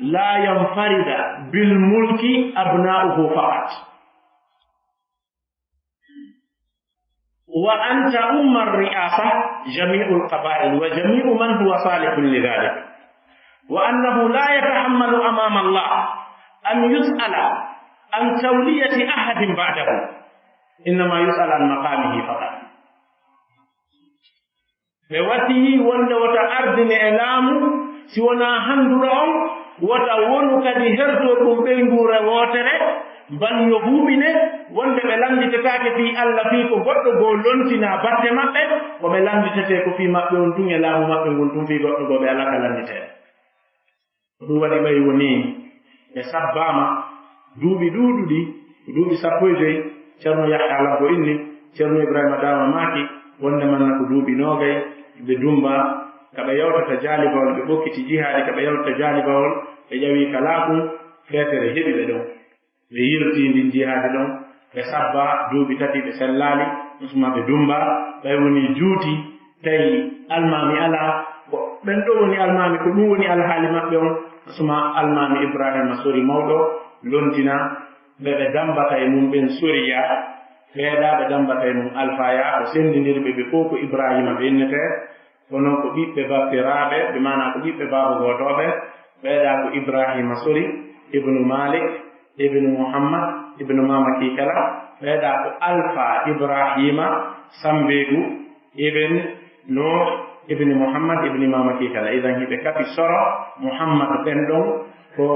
laa yanfarida bil mulki abnaa'uhu faqat. وأن تعم الرئاسة جميع القبائل وجميع من هو صالح لذلك، وأنه لا يتحمل أمام الله أن يسأل عن تولية أحد بعده، إنما يسأل عن مقامه فقط. Ɓe wasiyii wonde wota ardine e laamu si wonaa hannduɗo on, wota wonu kadi hertorɗum ɓeynguure wootere, bal yo huɓine wonde ɓe lannditetaake fii Alla fii ko goɗɗo goo lontinaa batte maɓɓe, ko ɓe lannditetee ko fii maɓɓe on tun e laamu maɓɓe ngun tun, fii goɗɗo goo ɓe alaa ka lannditetee. Ko ɗum waɗi ɓay wonii ɓe sabbaama duuɓi ɗuuɗuɗi, ko duuɓi sappo e joy. Ceerno Yahya Labbo inni, Ceerno Ibraahiima Daama maaki, wonde man na ko duuɓi noogay, ɓe dumba, ka ɓe yawtata jaalibawol, ɓe ɓokkiti jihaadi, ka ɓe yawtata jaalibawol, ɓe ƴawi kalaaku, feetere heɓi ɓe ɗon. Ɓe yirtii ndin jihaadi ɗon, ɓe sabbaa duuɓi tati, ɓe sellaali, on suma ɓe dummbaa, ɓay wonii juuti, tawi almaami alaa, ko ɓen ɗoo woni almaami, ko ɗum woni alhaali maɓɓe on, on suma almaami Ibraahiima sori mawɗo, lontina ɓe ɓe dammbata e mum ɓen soriya, ɓeeɗaa ɓe dammbata e mum alfaaya, ko senndindiri ɓe, ɓe fow ko Ibraahiima ɓe innetee, kono ko ɓiɓɓe bappiraaɓe, bi maanaa ko ɓiɓɓe baaba gootooɓe, ɓeeɗaa ko Ibraahiima Sori, ibnu Maalik, ibnu Muhammad, ibnu Maama Kiikala, ɓeeɗaa ko Alfaa Ibraahiima Sambeegu, ibn Nuuh, ibni Muhammad, ibni Maama Kiikala. Idan hiɓe kapi soro Muhammad ɓen ɗon ko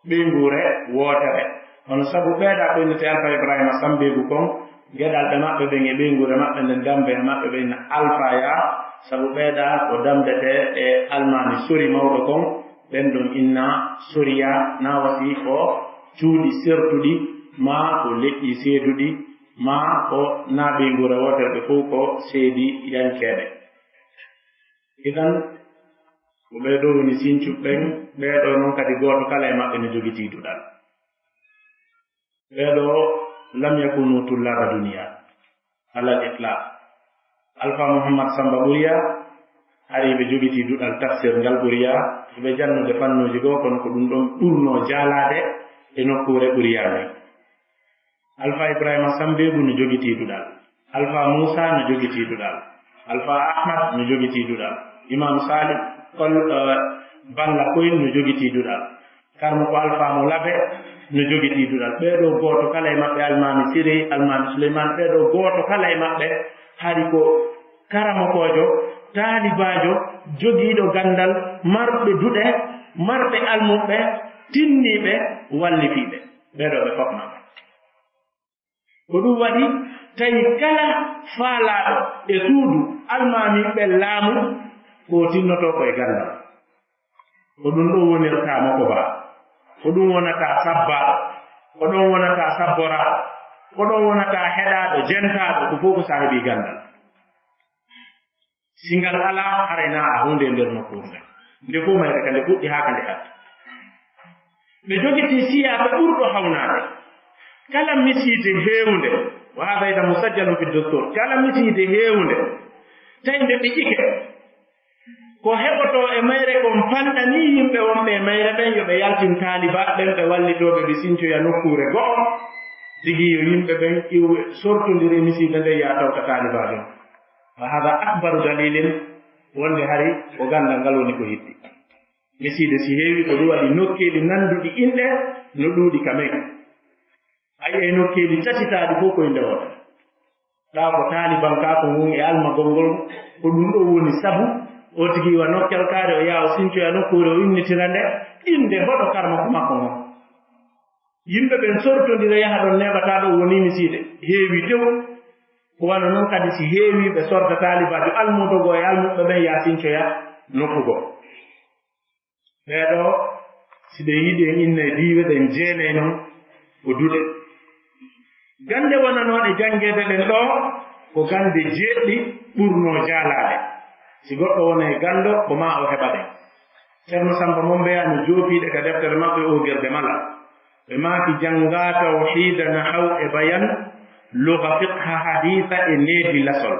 ɓeynguure wootere. Kono sabu ɓeeɗaa ko innetee Alfaa Ibraahiima Sambeegu kon, geɗalɓe maɓɓe ɓen e ɓeynguure maɓɓe nden, dammbe e maɓɓe ɓen na alfaaya, sabu ɓeeɗaa ko dammbetee e almaami Sori mawɗo kon, ɓen ɗon inna Soriya, naa wasii ko cuuɗi sertuɗi, maa ko leƴƴi seeduɗi, maa ko naa ɓeynguure wootere, ɓe fow ko seediyankeeɓe. Idan, ko ɓee ɗoo woni sincuɓe ɓen, ɓee ɗoo non kadi gooto kala e maɓɓe no jogitii duɗal. Ɓee ɗoo lam yakunu tullaba duniya alal itlaq. Alfa Muhammad Samba Ɓuriya, hari ɓe jogitii duɗal tafsir ngal Ɓuriya, ɓe jannude fannuuji goo, kono ko ɗum ɗon ɓurnoo jaalaade e nokkuure Ɓuriya nde. Alfa Ibrahima Sambeegu no jogitii duɗal. Alfa Muusa no jogitii duɗal. Alfa Ahmad no jogitii duɗal. Imam Salih Kol, eh, Balla Koyin no jogitii duɗal. Karmo ko Alfa mo Labe no jogitii duɗal. Ɓee ɗoo gooto kala e maɓɓe, Almaami Sirey, Almaami Suleymaan, ɓee ɗoo gooto kala e maɓɓe hari ko karamokoojo, taalibaajo, jogiiɗo ganndal, marɓe duɗe, marɓe almuɓɓe, tinniiɓe, wallifiiɓe. Ɓee ɗoo ɓe fof maɓɓe. Ko ɗum waɗi tawi kala faalaaɗo e suudu almaami ɓe laamu, ko tinnotoo ko e ganndal. Ko ɗum ɗoo wonirtaa mokobaa. Ko ɗum wonataa sabbaa. Ko ɗon wonataa sabboraa. Ko ɗon wonataa heɗaaɗo, jentaaɗo, ko fof ko saahibii ganndal. Si ngal alaa, haray naa a huunde e nder nokkuure nden. Nde fof mayre ka nde fuɗɗi haa ka nde hatti. Ɓe jogitii siyaaɓe ɓurɗo hawnaade. Kala misiide heewunde, wa hada idan musajjalun fi dustur, kala misiide heewunde, tawi nde ɓiƴƴike, ko heɓotoo e mayre kon fanɗanii yimɓe wonɓe e mayre ɓen, yo ɓe yaltin taalibaaɓe ɓen, ɓe wallitoo ɓe, ɓe sincoya nokkuure go'o, sigi yo yimɓe ɓen iwɓe sortondiri e misiide nden, yaa tawta taalibaajo on. Wa hada akbaru dalilin, wonde hari ko ganndal ngal woni ko hitti. Misiide si heewi ko ɗum waɗi nokkeeli nannduɗi inɗe no ɗuuɗi ka men. A yi'ay nokkeeli tatitaaɗi fof ko innde woote. Ɗaa ko taalibankaaku ngun e almagol ngol, ko ɗum ɗoo woni sabu o tigi iwa nokkel kaare, o yaha o sincoya nokkuure, o innitira nde innde hoɗo karmaku makko ngon. Yimɓe ɓen sortondira yaha ɗon neeɓataa ɗo woni misiide. Heewi tew. Ko wano non kadi si heewi ɓe sorta taalibaajo almuudo goo e almuɓɓe ɓen yaa sincoya nokku goo. Ɓee ɗoo, si ɓe yiɗi en inna e diiwe ɗen jeenay non ko duɗe. Gannde wonanooɗe janngeede ɗen ɗoo, ko gannde jeeɗiɗi ɓurnoo jaalaade. Si goɗɗo wona e ganndo, ko maa o heɓa ɗen. Ceerno Sammba Mombeya no joopiiɗe ka deftere maɓɓe Oogirde Mala. Ɓe maaki janngaa tawhiida, nahaw e bayan, luga, fiqha, hadiisa e needi lasol.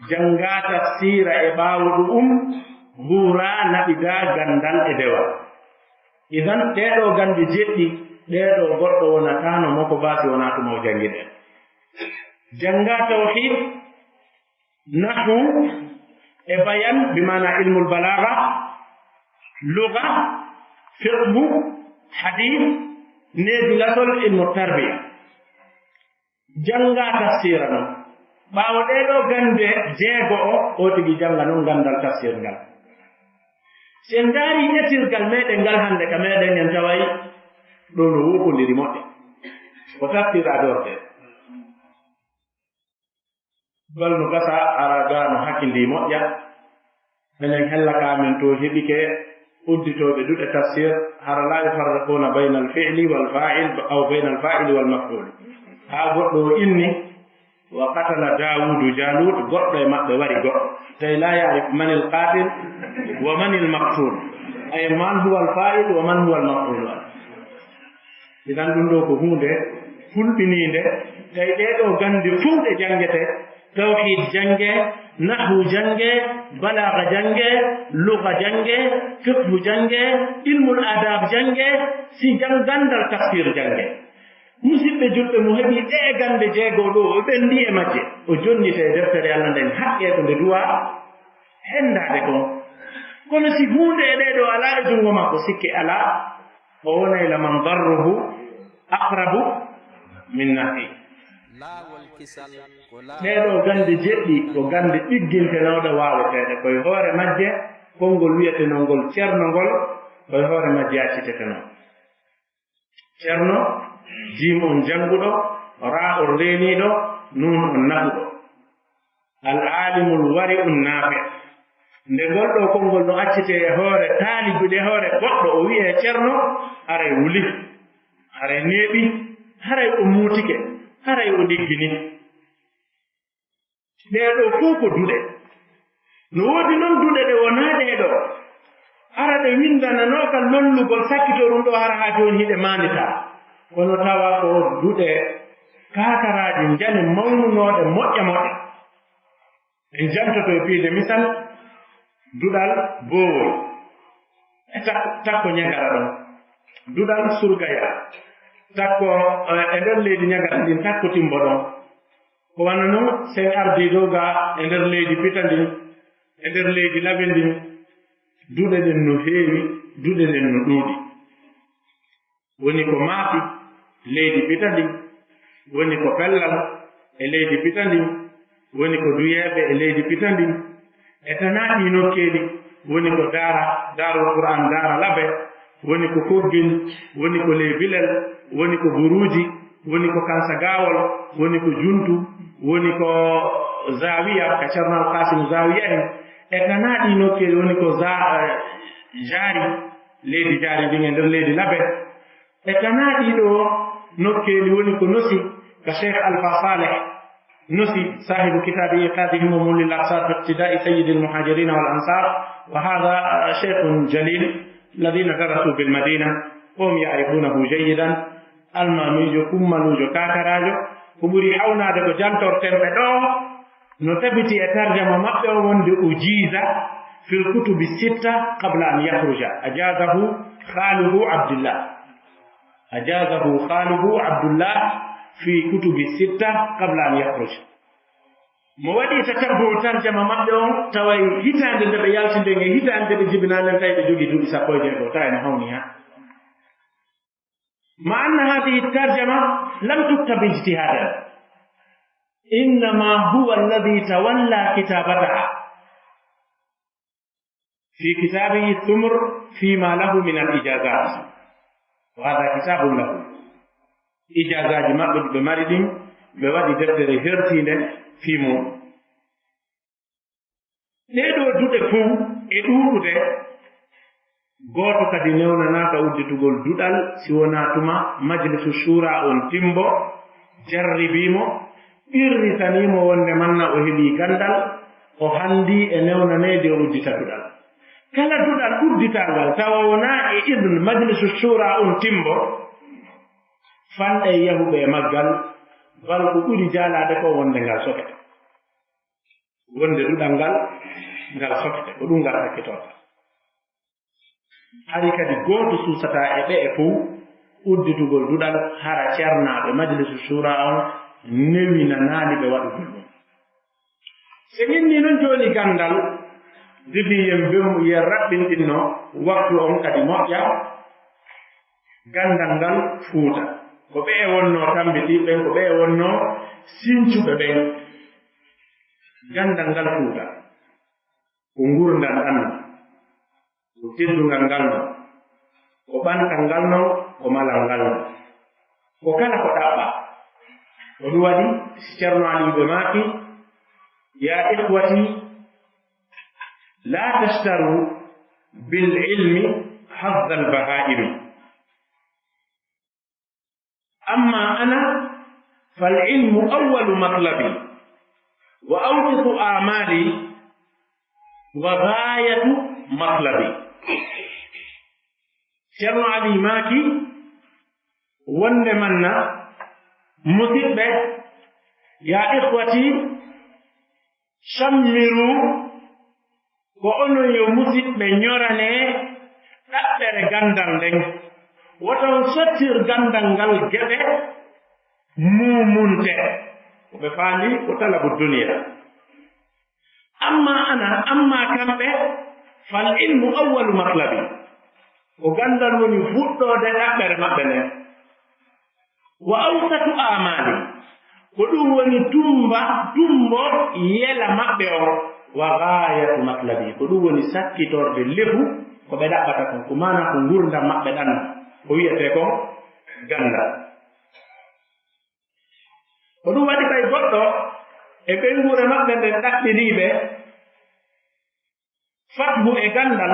Janngaa tafsiira e ɓaawo ɗu'um, buuraa naɓidaa ganndal e dewal. Idan, ɗee ɗoo gannde jeɗɗi, ɗee ɗoo goɗɗo wonataano mo ko baa si wonaa tuma o janngi ɗe. Janngaa tawhiid, nahwu e bayan, bi maana ilmul balaaga, luga, fiqhu, hadiis, needi lasol, ilmu tarbiya. Janngaa tafsiira non. Ɓaawo ɗee ɗoo gannde jeego o, o tigi jannga non ganndal tafsir ngal. Si en ndaarii etirgal meɗen ngal hannde ka meɗen, en taway ɗo no wookondiri moƴƴa. Ko tafsir adorde. Bal no gasa ara gaa no hakkindi moƴƴa. Minen hella ka min to heɓike udditooɓe duɗe tafsir, hara laa yufarriquuna bayna al-fi'li wal faa'il, aw bayna al-faa'ili wal maf'uul. Haa goɗɗo o inni, "Wa qatala Daawuudu Jaaluut", goɗɗo e maɓɓe wari goɗɗo. Tawi laa ya'rif man al-qaatil wa man al-maqtuul. Ay, man huwa al-faa'il wa man huwa al-maf'uul. Idan ɗum ɗo ko huunde hulɓiniinde. Tawi ɗee ɗoo gannde fow ɗe janngete, tawhiid janngee, nahwu janngee, balaaga janngee, luga janngee, fiqhu janngee, ilmul aadaab janngee, si jang-, ganndal tafsiir janngee. Musidɓe julɓe, mo heɓi ɗee gannde jeego ɗoo, o ɓenndi e majje, o jonnita e deftere Alla nden, haqqee ko nde duwaa henndaade kon. Kono si huunde e ɗee ɗoo alaa e junngo makko, sikke alaa, o wonay la man darruhu aqrabu min naf'i. Laawol kisal ko laawol. Ɗee ɗoo gannde jeɗɗi ko gannde ɗiggintenooɗe waaweteeɗe. Ko e hoore majje konngol wi'etenoo ngol Ceerno ngol, ko e hoore majje accitetenoo. Ceerno, jiim on jannguɗo, raa on reeniiɗo, nuun on naɓuɗo. Al-aalimul wari'un naafi'. Nde ngol ɗoo konngol no accitee e hoore taalibi, e hoore goɗɗo, o wi'ee Ceerno, haray wuli, haray neeɓi, haray o muutike, haray o ɗiggini. Ɗee ɗoo fow ko duɗe. No woodi non duɗe ɗe wonaa ɗee ɗoo. Hara ɗe winndananooka lollugol sakkitoo ɗum ɗoo, hara haa jooni hiɗe maanditaa. Kono tawa ko duɗe kaakaraaje njane mawnunooɗe moƴƴa moƴƴa. En jantoto e piide misal, duɗal boowol. E tak-, takko ñagara ɗon. Duɗal surgaya. Takko, eh, e nder leydi ñagara ndin, takko timbo ɗon. Ko wano non, sen ardii dow gaa e nder leydi pita ndin, e nder leydi labi ndin, duɗe ɗen no heewi, duɗe ɗen no ɗuuɗi. Woni ko maafi leydi pita ndin, woni ko pellal e leydi pita ndin, woni ko duyeeɓe e leydi pita ndin. E tanaa ɗii nokkeeli, woni ko daara, daarul Qur'aan, daara labe, woni ko koggin, woni ko ley bilel, woni ko buruuji, woni ko kansagaawol, woni ko juntu, woni ko zaawiya, ka Ceerno Al Qaasim Zaawiya en. E tanaa ɗii nokkeeli, woni ko za-, eh, jaari, leydi jaari ndin e nder leydi labe. E tanaa ɗii ɗoo nokkeeli woni ko nosi ka Cheikh Alpha Saleh, nosi saahibu kitaabi Iqaadihim wa Mulil Aqsaar fi Iqtidaa'i Sayyidil Muhaajiriina wal Ansaar, wa haadha shaykhun jaliil, alladhiina darasuu bil Madiina, wa hum ya'rifuunahu jayyidan, almaamiijo, kummaluujo, kaakaraajo. Ko ɓuri hawnaade ko jantorten ɓe ɗoo, no tabiti e tarjama maɓɓe o wonde ujiiza fil kutubi sitta qabla an yakhruja. Ajaazahu khaaluhu Abdullah. Ajaazahu khaaluhu Abdullah fi kutubi sitta qabla an yakhruja. Mo waɗi tatabbu'u tarjama maɓɓe on, taway hitaande nde ɓe yalti nden e hitaande nde ɓe jibinaa nden, tawi ɓe jogii duuɓi sappo e jeego, tawa ene hawni haa. Ma anna hadhihi tarjama lam tuktaba ijtihadan. Innama huwa alladhi tawalla kitabataha. في كتابه الثمر فيما له من الإجازات. وهذا كتاب له. Ijazaaji maɓɓe ɗi ɓe mari ɗin, ɓe waɗi deftere hertiinde fii mum. Ɗee ɗoo duɗe fow e ɗuuɗude, gooto kadi newnanaaka udditugol duɗal si wonaa tuma Majlisu Shuura on timbo, jarribii mo, qirrisanii mo wonde manna o heɓii ganndal, o hanndii e newnaneede o uddita duɗal. Kala duɗal udditaa ngal tawa wonaa e idne Majlisu Shuura on timbo, fanɗay yahuɓe e maggal, bal ko ɓuri jaalaade ko wonde ngal sokete. Wonde duɗal ngal, ngal sokete, ko ɗum ngal sakkitorta. Hari kadi gooto suusataa e ɓe'e fow udditugol duɗal hara cernaaɓe Majlisu Shuura on newinanaali ɓe waɗugol ɗum. Si en innii non jooni ganndal, depuis yen bem-, yen raɓɓinɗinno waktu on kadi moƴƴa, ganndal ngal Fuuta. Ko ɓe'e wonnoo tammbitiiɓe ɓen, ko ɓe'e wonnoo sincuɓe ɓen. Ganndal ngal Fuuta. Ko ngurndan ɗan non, ko teddungal ngal non, ko ɓantal ngal non, ko malal ngal non. Ko kala ko ɗaɓɓaa. Ko ɗum waɗi si Ceerno Aliyu ɓe maaki, يا إخوتي لا تشتروا بالعلم حظ البهائم. أما أنا فالعلم أول مطلبي وأوسط آمالي وغاية مطلبي. Ceerno Ali maaki wonde manna, musiɗɓe, يا إخوتي شمروا, ko onon yo musiɗɓe ñoranee ɗaɓɓere ganndal nden. Wota on sottir ganndal ngal geɓe muumunte. Ko ɓe faali ko talabu duniya. Amma ana, amma kamɓe, فالعلم أول مطلبي. Ko ganndal woni fuɗɗoode ɗaɓɓere maɓɓe nden. وأوسط آمالي, ko ɗum woni tumba, tumbo yela maɓɓe on. وغاية مطلبي, ko ɗum woni sakkitorde lefu ko ɓe ɗaɓɓata kon, ko maanaa ko ngurndan maɓɓe ɗan, ko wi'etee kon ganndal. Ko ɗum waɗi ɓay goɗɗo e ɓeynguure maɓɓe nden ɗaɓɓirii ɓe fathu e ganndal,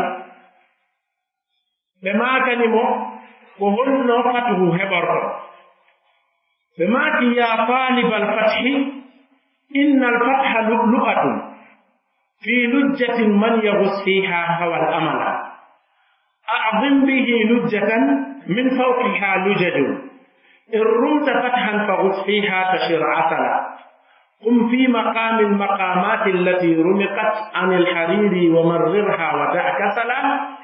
ɓe maakani mo ko honno fathu heɓorto. Ɓe maaki, يا طالب الفتح إن الفتح لؤلؤة في لجة من يغوص فيها هوى الأمل. أعظم به لجة من فوقها لجج. إن رمت فتحا فغص فيها تشر عسلا. قم في مقام المقامات التي رمقت عن الحرير ومررها ودع كسلا.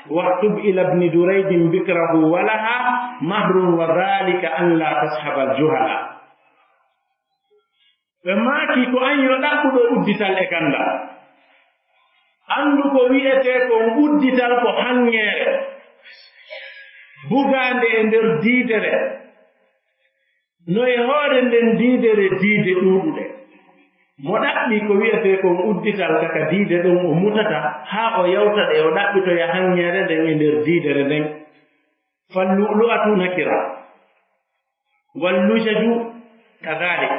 واكتب إلى ابن دريد بكره ولها مهر وذلك أن لا تصحب الجهلا. Ɓe maaki, ko an yo ɗaɓɓuɗo uddital e ganndal. Anndu ko wi'etee kon uddital ko haŋŋeere, bugaande e nder diidere, no e hoore nden diidere diide ɗuuɗuɗe. Mo ɗaɓɓi ko wi'etee kon uddital ka, ka diide ɗon o mutata, haa o yawta ɗe, o ɗaɓɓitoya haŋŋeere nden e nder diidere nden. فاللؤلؤة نكرة، واللجج كذلك،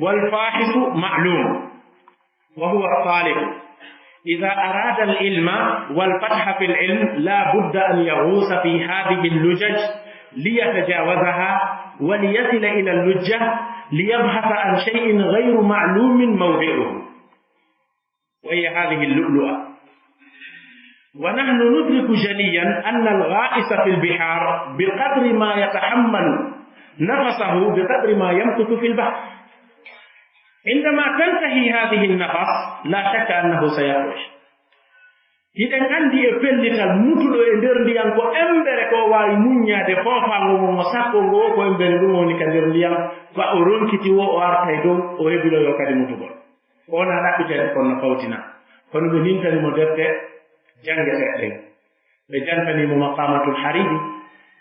والفاحص معلوم، وهو الطالب. إذا أراد العلم والفتح في العلم، لا بد أن يغوص في هذه اللجج ليتجاوزها، وليصل إلى اللجة ليبحث عن شيء غير معلوم موضعه. وهي هذه اللؤلؤة. ونحن ندرك جليا أن الغائص في البحار بقدر ما يتحمل نفسه بقدر ما يمكث في البحر. عندما تنتهي هذه النفس، لا شك أنه سيخرج. Hiɗen anndi e pellital mutuɗo e nder ndiyam ko embere ko o waawi muññaade foofaango mum o sakko ngo o ko embere ɗum woni ka nder ndiyam, fa o ronkiti wo o artay dow o hebiloyoo kadi mutugol. O wonaa ɗaɓɓiteede kono no fawtina. Kono ɓe nintani mo defte janngeteeɗe ɗen. Ɓe jantanii mo Maqaamatul Hariiri,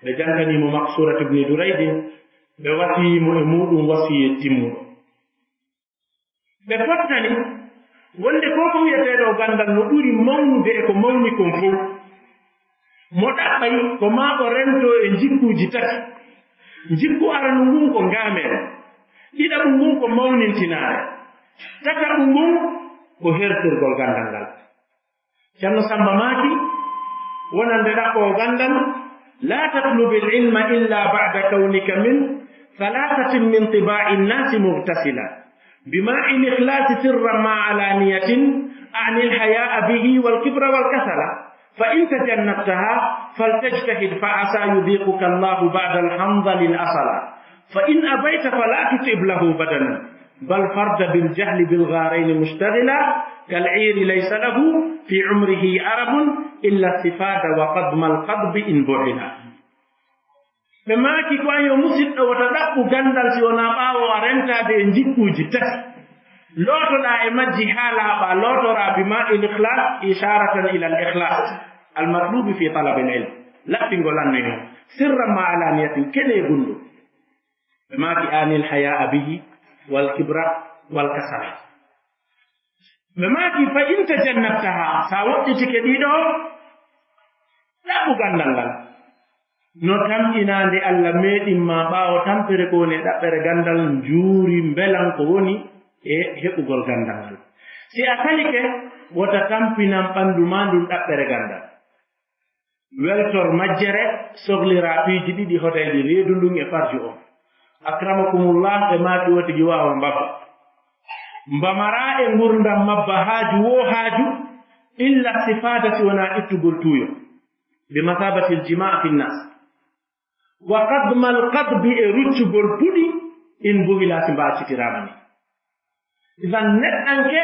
ɓe jantanii mo Maqsuurat Ibni Duraydin, ɓe wasiyii mo e muuɗum wasiyee timmuɗo. Ɓe fottani wonde ko ko wi'etee ɗoo ganndal no ɓuri mawnude e ko mawni kon fow. Mo ɗaɓɓay ko maa o rentoo e njikkuuji tati. Njikku aranu ngun ko ngaameere, ɗiɗaɓu ngun ko mawnintinaare, tataɓu ngun ko hertorgol ganndal ngal. Ceerno Sammba maaki, wonande ɗaɓɓoowo ganndal, لا تطلب العلم إلا بعد كونك من ثلاثة من طباع الناس مغتسلا بماء الإخلاص سرا مع علانية، أعني الحياء به والكبر والكسلا، فإن تجنبتها فلتجتهد فعسى يذيقك الله بعد الحنظل العسلا، فإن أبيت فلا تتعب له بدنا، بل فرد بالجهل بالغارين مشتغلا، كالعير ليس له في عمره عرب إلا السفاد وقضم القضب إن بعلا. Ɓe maaki ko an yo musiɗɗo wota ɗaɓɓu ganndal si wonaa ɓaawo a rentaade e njikkuuji tati. Lootoɗaa e majji haa laaɓa, lootoraa بماء الإخلاص إشارة إلى الإخلاص المطلوب في طلب العلم. Laɓɓingol annoy on. سرا مع علانية, kene e gunndoo. Ɓe maaki أعني الحياء به والكبر والكسلا. Ɓe maaki فإن تجنبتها, sa woɗɗitike ɗiɗo, ɗaɓɓu ganndal ngal. No tamƴinaande Alla meeɗin ma ɓaawo tampere ko woni e ɗaɓɓere ganndal, njuuri mbelan ko woni e heɓugol ganndal ngal. Si a salike, wota tampinan ɓanndu ma ndun ɗaɓɓere ganndal. Weltor majjere, sohliraa piiji ɗiɗi hodayɗi reedu ndun e farju on. Akramakumullah, ɓe maaki woo tigi waawa mbabba. Mbamaraa e ngurndan mabba haaju woo haaju, إلا السفاد si wonaa ittugol tuuyo. بمثابة الجماع في الناس. وقضم القضب e ruccugol puɗi, إن بعلا si mbaacitiraama ni. Idan neɗɗanke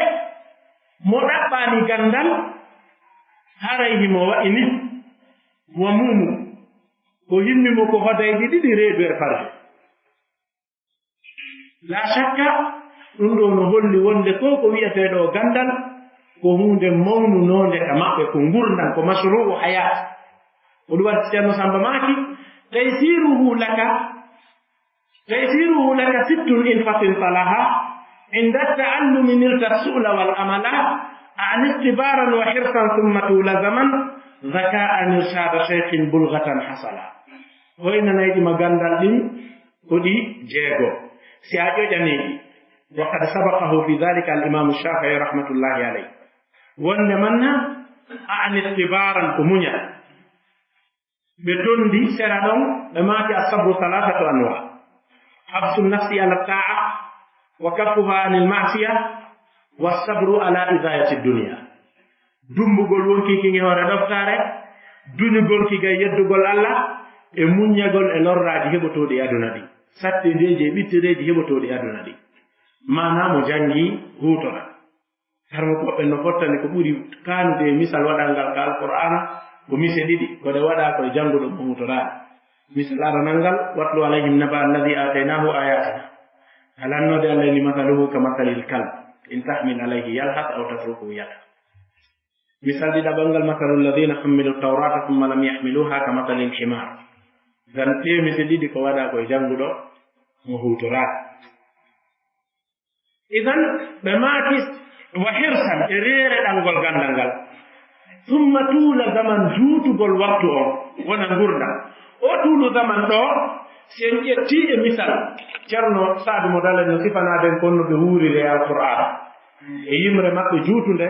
mo ɗaɓɓaani ganndal, haray himo wa'i ni wa muumu, ko himmi mo ko hodayɗi ɗiɗi reedu e farju. Laa shakka, ɗum ɗoo no holli wonde ko ko wi'etee ɗoo ganndal, ko huunde mawnunoonde ka maɓɓe, ko ngurndan, ko mashru'u hayaat. Ko ɗum waɗi Ceerno Sammba maaki, تيسيره لك، تيسيره لك ست إن فطنت لها، عند التعلم نلت السؤل والأملا، أعني اصطبارا وحرصا ثم طول زمن، ذكاء إرشاد شيخ بلغة حصلا. Hoynanayɗi ma ganndal ɗin ko ɗi jeego. Si a ƴoƴanii ɗi, وقد سبقه في ذلك الإمام الشافعي رحمة الله عليه. Wonde manna, أعني اصطبارا ko muñal. Ɓe tonndi sera ɗon, ɓe maaki الصبر ثلاثة أنواع. حبس النفس على الطاعة، وكفها عن المعصية، والصبر على إذاية الدنيا. Dummbugol wonki ki e hoore ɗoftaare, duñugol ki gay yeddugol Alla, e muññagol e lorraaji heɓotooɗi e aduna ɗi, sattedeeji e ɓittereeji heɓotooɗi e aduna ɗi. Maanaa mo janngi huutora. Harmukooɓe no fottani ko ɓuri kaanude e misal waɗal ngal ka Alqur'aana, ko mise ɗiɗi, ko ɗe waɗaa ko e jannguɗo mo huutoraani. Misal aranal ngal, واتل عليهم نبأ الذي آتيناه آياتنا. Ka lannoode Alla ni, مثله كمثل الكلب إن تحمل عليه يلهث أو تتركه يلهث. Misal ɗiɗaɓal ngal, مثل الذين حملوا التوراة ثم لم يحملوها كمثل الحمار. Idan ɗee mise ɗiɗi ko waɗaa ko e jannguɗo mo huutoraaki. Idan ɓe maaki, وحرصا, e reereɗangol ganndal ngal. ثم طول زمن, juutugol waktu on, wona ngurndan. O tuulu zaman ɗoo, si en ƴettii e misal, Ceerno Saadu mo Dalen no sifanaaden kon no ɓe wuuriri e Alqur'aana. E yimre maɓɓe juutunde,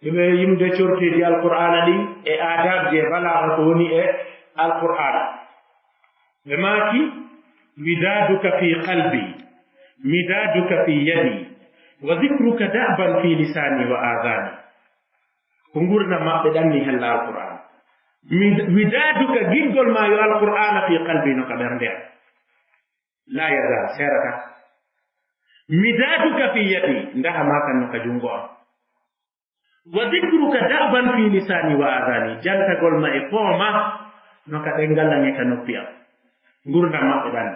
ɓe yimde corteeji Alqur'aana ɗin e aadaabji e balaaga ko woni e Alqur'aana. Ɓe maaki, ودادك في قلبي، مدادك في يدي، وذكرك دأبا في لساني وآذاني. Ko ngurndan maɓɓe ɗan ni hella Alqur'aana. Mi-, ودادك, giggol maa yo Alqur'aana, في قلبي, no ka ɓernde am. لا يزال, seerataa. مدادك في يدي, ndaha maa kan no ka junngo am. Wa dikruka da'ban fi lisani wa adhani. Jantagol ma e pooma no ka ɗengal am e ka noppi am. Ngurdam maɓɓe ɗan.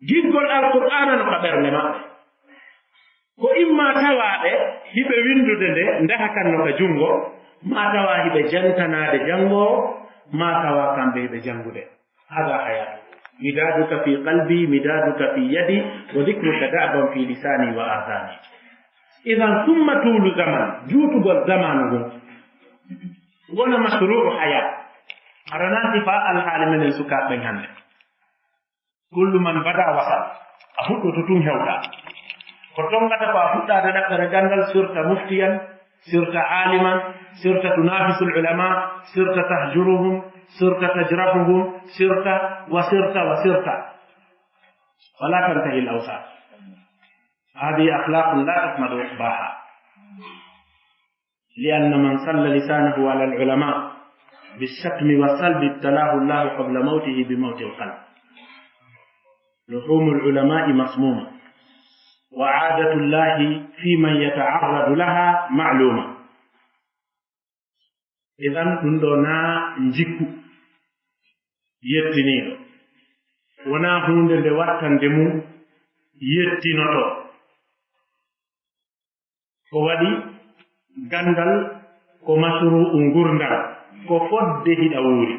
Giggol Alqur'aana no ka ɓernde maɓɓe. Ko imma tawaaɓe hiɓe winndude nde, ndaha kan no ka junngo, maa tawa hiɓe jantanaade janngoowo, maa tawa kamɓe hiɓe janngude. Hada hayatu. Midaduka fi qalbi, midaduka fi yadi, wa dikruka da'ban fi lisani wa adhani. Idan, summa tuulu zaman, juutugol zamaanu ngun. Wona masru'u haya. Aranaati fa alhaali menen sukaaɓe ɓen hannde. Kullu man bada wasal. A fuɗɗoto tun hewta. Ko tongata ko a fuɗɗaade ɗaɓɓere ganndal, sirta muftiyan, sirta aliman, sirta tunafisul ulama, sirta tahjuruhum, sirta tajrahuhum, sirta wa sirta wa sirta. Wala tantahi al-awsar. Hadhihi akhlaqun la tahmadu uqbaha. لأن من سل لسانه على العلماء بالشتم والسلب ابتلاه الله قبل موته بموت القلب. لحوم العلماء مسمومة، وعادة الله في من يتعرض لها معلومة. Idan ɗum ɗo na njikku yettiniiɗo, wonaa huunde nde wattande mum yettinoto. Ko waɗi ganndal ko masru'u ngurndan, ko fodde hiɗa wuuri.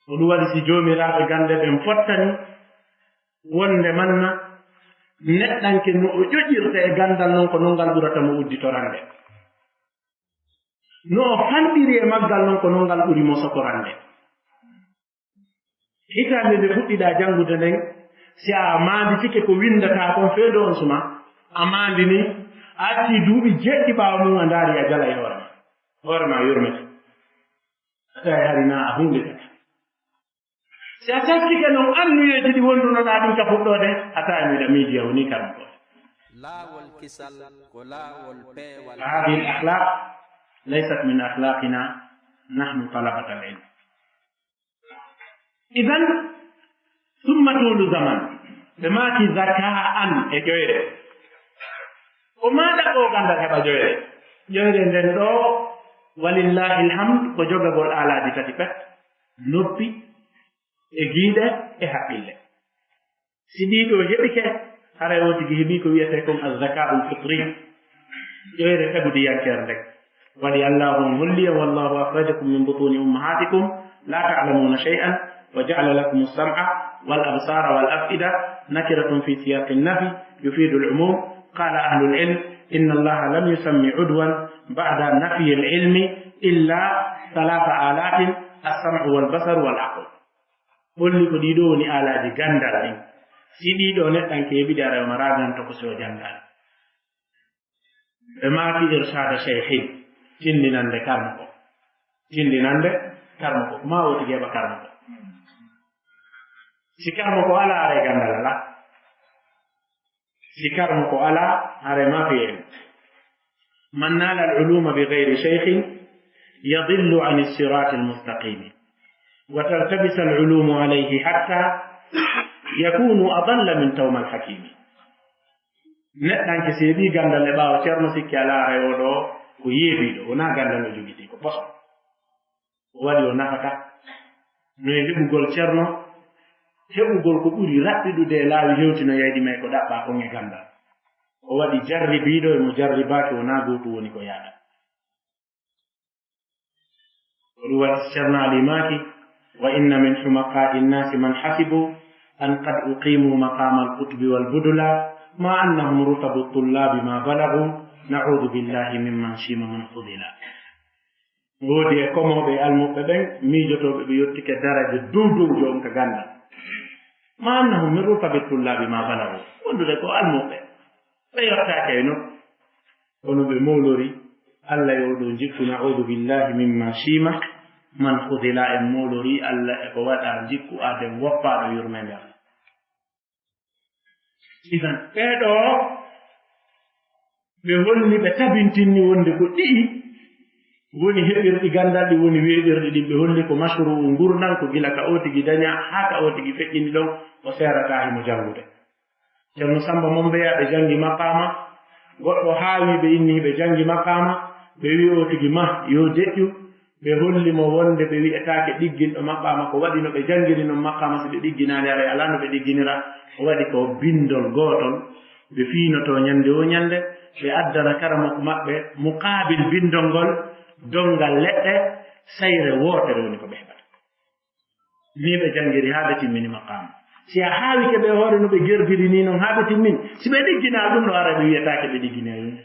Ko ɗum waɗi si joomiraaɓe gannde ɓen fottani wonde manna neɗɗanke no o ƴoƴirta e ganndal non ko non ngal ɓurata mo udditorande. No o fanɗiri e maggal non ko non ngal ɓuri mo sokorande. Hitaande nde fuɗɗiɗaa janngude nden, si a maanditike ko winndataa kon feedo on suma, a maandini, a accii duuɓi jeeɗiɗi ɓaawo mum, a ndaari a jala e hoore ma. Hoore ma yurmete. A tawi hari na a huunde tata. Si a taskike non annuyeeji ɗi wondunoɗaa ɗin ka fuɗɗoode, a tawi miɗa miijiya woni kam ko. Laawol kisal ko laawol peewal. Fa hadhihi al-akhlaq laysat min akhlaqina nahnu talabatal ilm. Idan, summa tuulu zaman, ɓe maaki zaka'an e ƴoyre. Ko maa ɗaɓɓoo ganndal heɓa ƴoyre. Ƴoyre nden ɗoo, walillahi alhamd, ko jogagol aalaaji tati pet, noppi, e giiɗe, e haqqille. Si ɗii ɗoo heɓike, haray on tigi heɓii ko wi'etee kon az-zaka'ul fitri. Ƴoyre tagudiyankere nden. Waɗi Allaahu on holli en, "Wallaahu akhrajakum min butuni ummahatikum la ta'lamuna shay'an wa ja'ala lakumus sam'a wal absara wal af'ida." Nakiratun fi siyaqin nafi yufidul umum. Qala ahlul ilm, "Inna Allaha lam yusammi udwan ba'da nafyil ilmi illa thalatha alatin, as-sam'u wal basaru wal aql." Holli ko ɗii ɗoo woni aalaaji ganndal ɗin. Si ɗii ɗoo neɗɗanke heɓi ɗi, aray o maraa ganto ko si o janngaali. Ɓe maaki irshada shaykhin, tindinande karmo ko. Tindinande karmo ko. Maa woti heɓa karmo ko. Si karmo ko alaa, aray ganndal alaa. Si karmo ko alaa, haray ma fiyee. Man nala al-uluma bi ghayri shaykhin yadillu an as-sirat al-mustaqim. Wa taltabis al-ulumu alayhi hatta yakunu adalla min tawma al-hakim. Neɗɗanke seeɗi ganndal e ɓaawo ceerno, sikki alaa, haray o ɗoo ko yeebiiɗo, wonaa ganndal o jogiti, ko poso. O waɗi o nafata. No e heɓugol ceerno, heɓugol ko ɓuri raɓɓiɗude e laawi hewtinoyayɗi may ko ɗaɓɓaa kon e ganndal. O waɗi jarribiiɗo e mo jarribaaki, wonaa gootum woni ko yaada. Ko ɗum waɗi ceerno Ali maaki, "Wa inna min humaqa'i nnasi man hasibu an qad uqimu maqama al-qutbi wal budula, ma annahum rutabu tullabi ma balagu, na'udhu billahi mimman shima man fudila." Woodi e komooɓe e almuɓɓe ɓen, miijotooɓe ɓe yottike daraja dow dow joom ka ganndal. Ma annahum min rutabi tullabi ma balagu. Wondude ko almuɓɓe. Ɓe yottaake e non. Kono ɓe mowlori Alla e oo ɗoo njikku, na'uudu billahi mimma shima man khudila, en mowlori Alla e ko waɗa njikku aaden woppaaɗo yurmeende Alla. Idan, ɓee ɗoo, ɓe holli, ɓe tabintinni wonde ko ɗi'i woni heɓirɗi ganndal, ɗi woni weeɓirɗi ɗin. Ɓe holli ko mashru'u ngurndan, ko gila ka oo tigi dañaa haa ka oo tigi feƴƴini ɗon, o seerataa himo janngude. Ceerno Sammba Mombeya, ɓe janngi maqaama, Goɗɗo haawi ɓe, inni ɓe janngi maqaama, ɓe wi'i o tigi mah, yo deƴƴu. Ɓe holli mo wonde ɓe wi'etaake ɗigginɗo maqaama, ko waɗi no ɓe janngiri non maqaama, si ɓe ɗigginaali, haray alaa no ɓe ɗigginira. O waɗi ko binndol gootol, ɓe fiinotoo ñannde woo ñannde, ɓe addana karamoko maɓɓe muqaabil binndol ngol, donngal leɗɗe, sayre wootere woni ko ɓe heɓata. Nii ɓe janngiri haa ɓe timmini maqaama. Si a haawike ɓe hoore no ɓe gerdiri nii non haa ɓe timmini, si ɓe ɗigginaa ɗum ɗo, haray ɓe wi'etaake ɓe ɗigginay ɗum.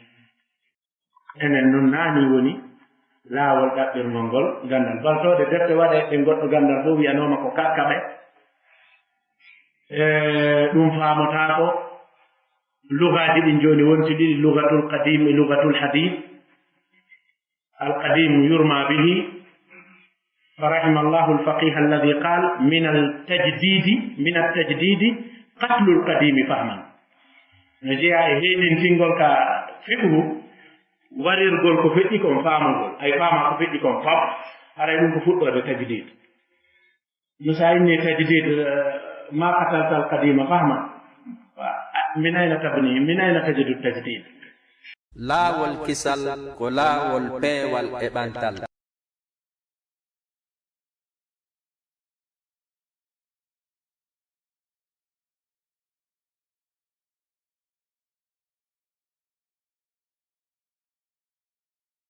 Enen nun naani woni laawol ɗaɓɓirngol ngol ganndal. Baltooɗe defte waɗe ɗe goɗɗo ganndal fof wi'anooma ko kakkaɓe. E, ɗum faamotaako. Lugaaji ɗin jooni wonti ɗiɗi, lugatul qadim e lugatul hadith. Al qadim yurma bihi, fa rahima Allahu al faqih alladhi qal, min al tajdidi, min al tajdidi qatlul qadimi fahman. No jeyaa e heeɗintingol ka fiqhu, warirgol ko feƴƴi kon faamugol. Ay faama ko feƴƴi kon fop, haray ɗum ko fuɗɗoode tajdid. No sa inni tajdid, eh, ma qatalta al qadima fahman. Wa-, min ayna tabni, min ayna tajidu tajdid? Laawol kisal ko laawol peewal e ɓantal.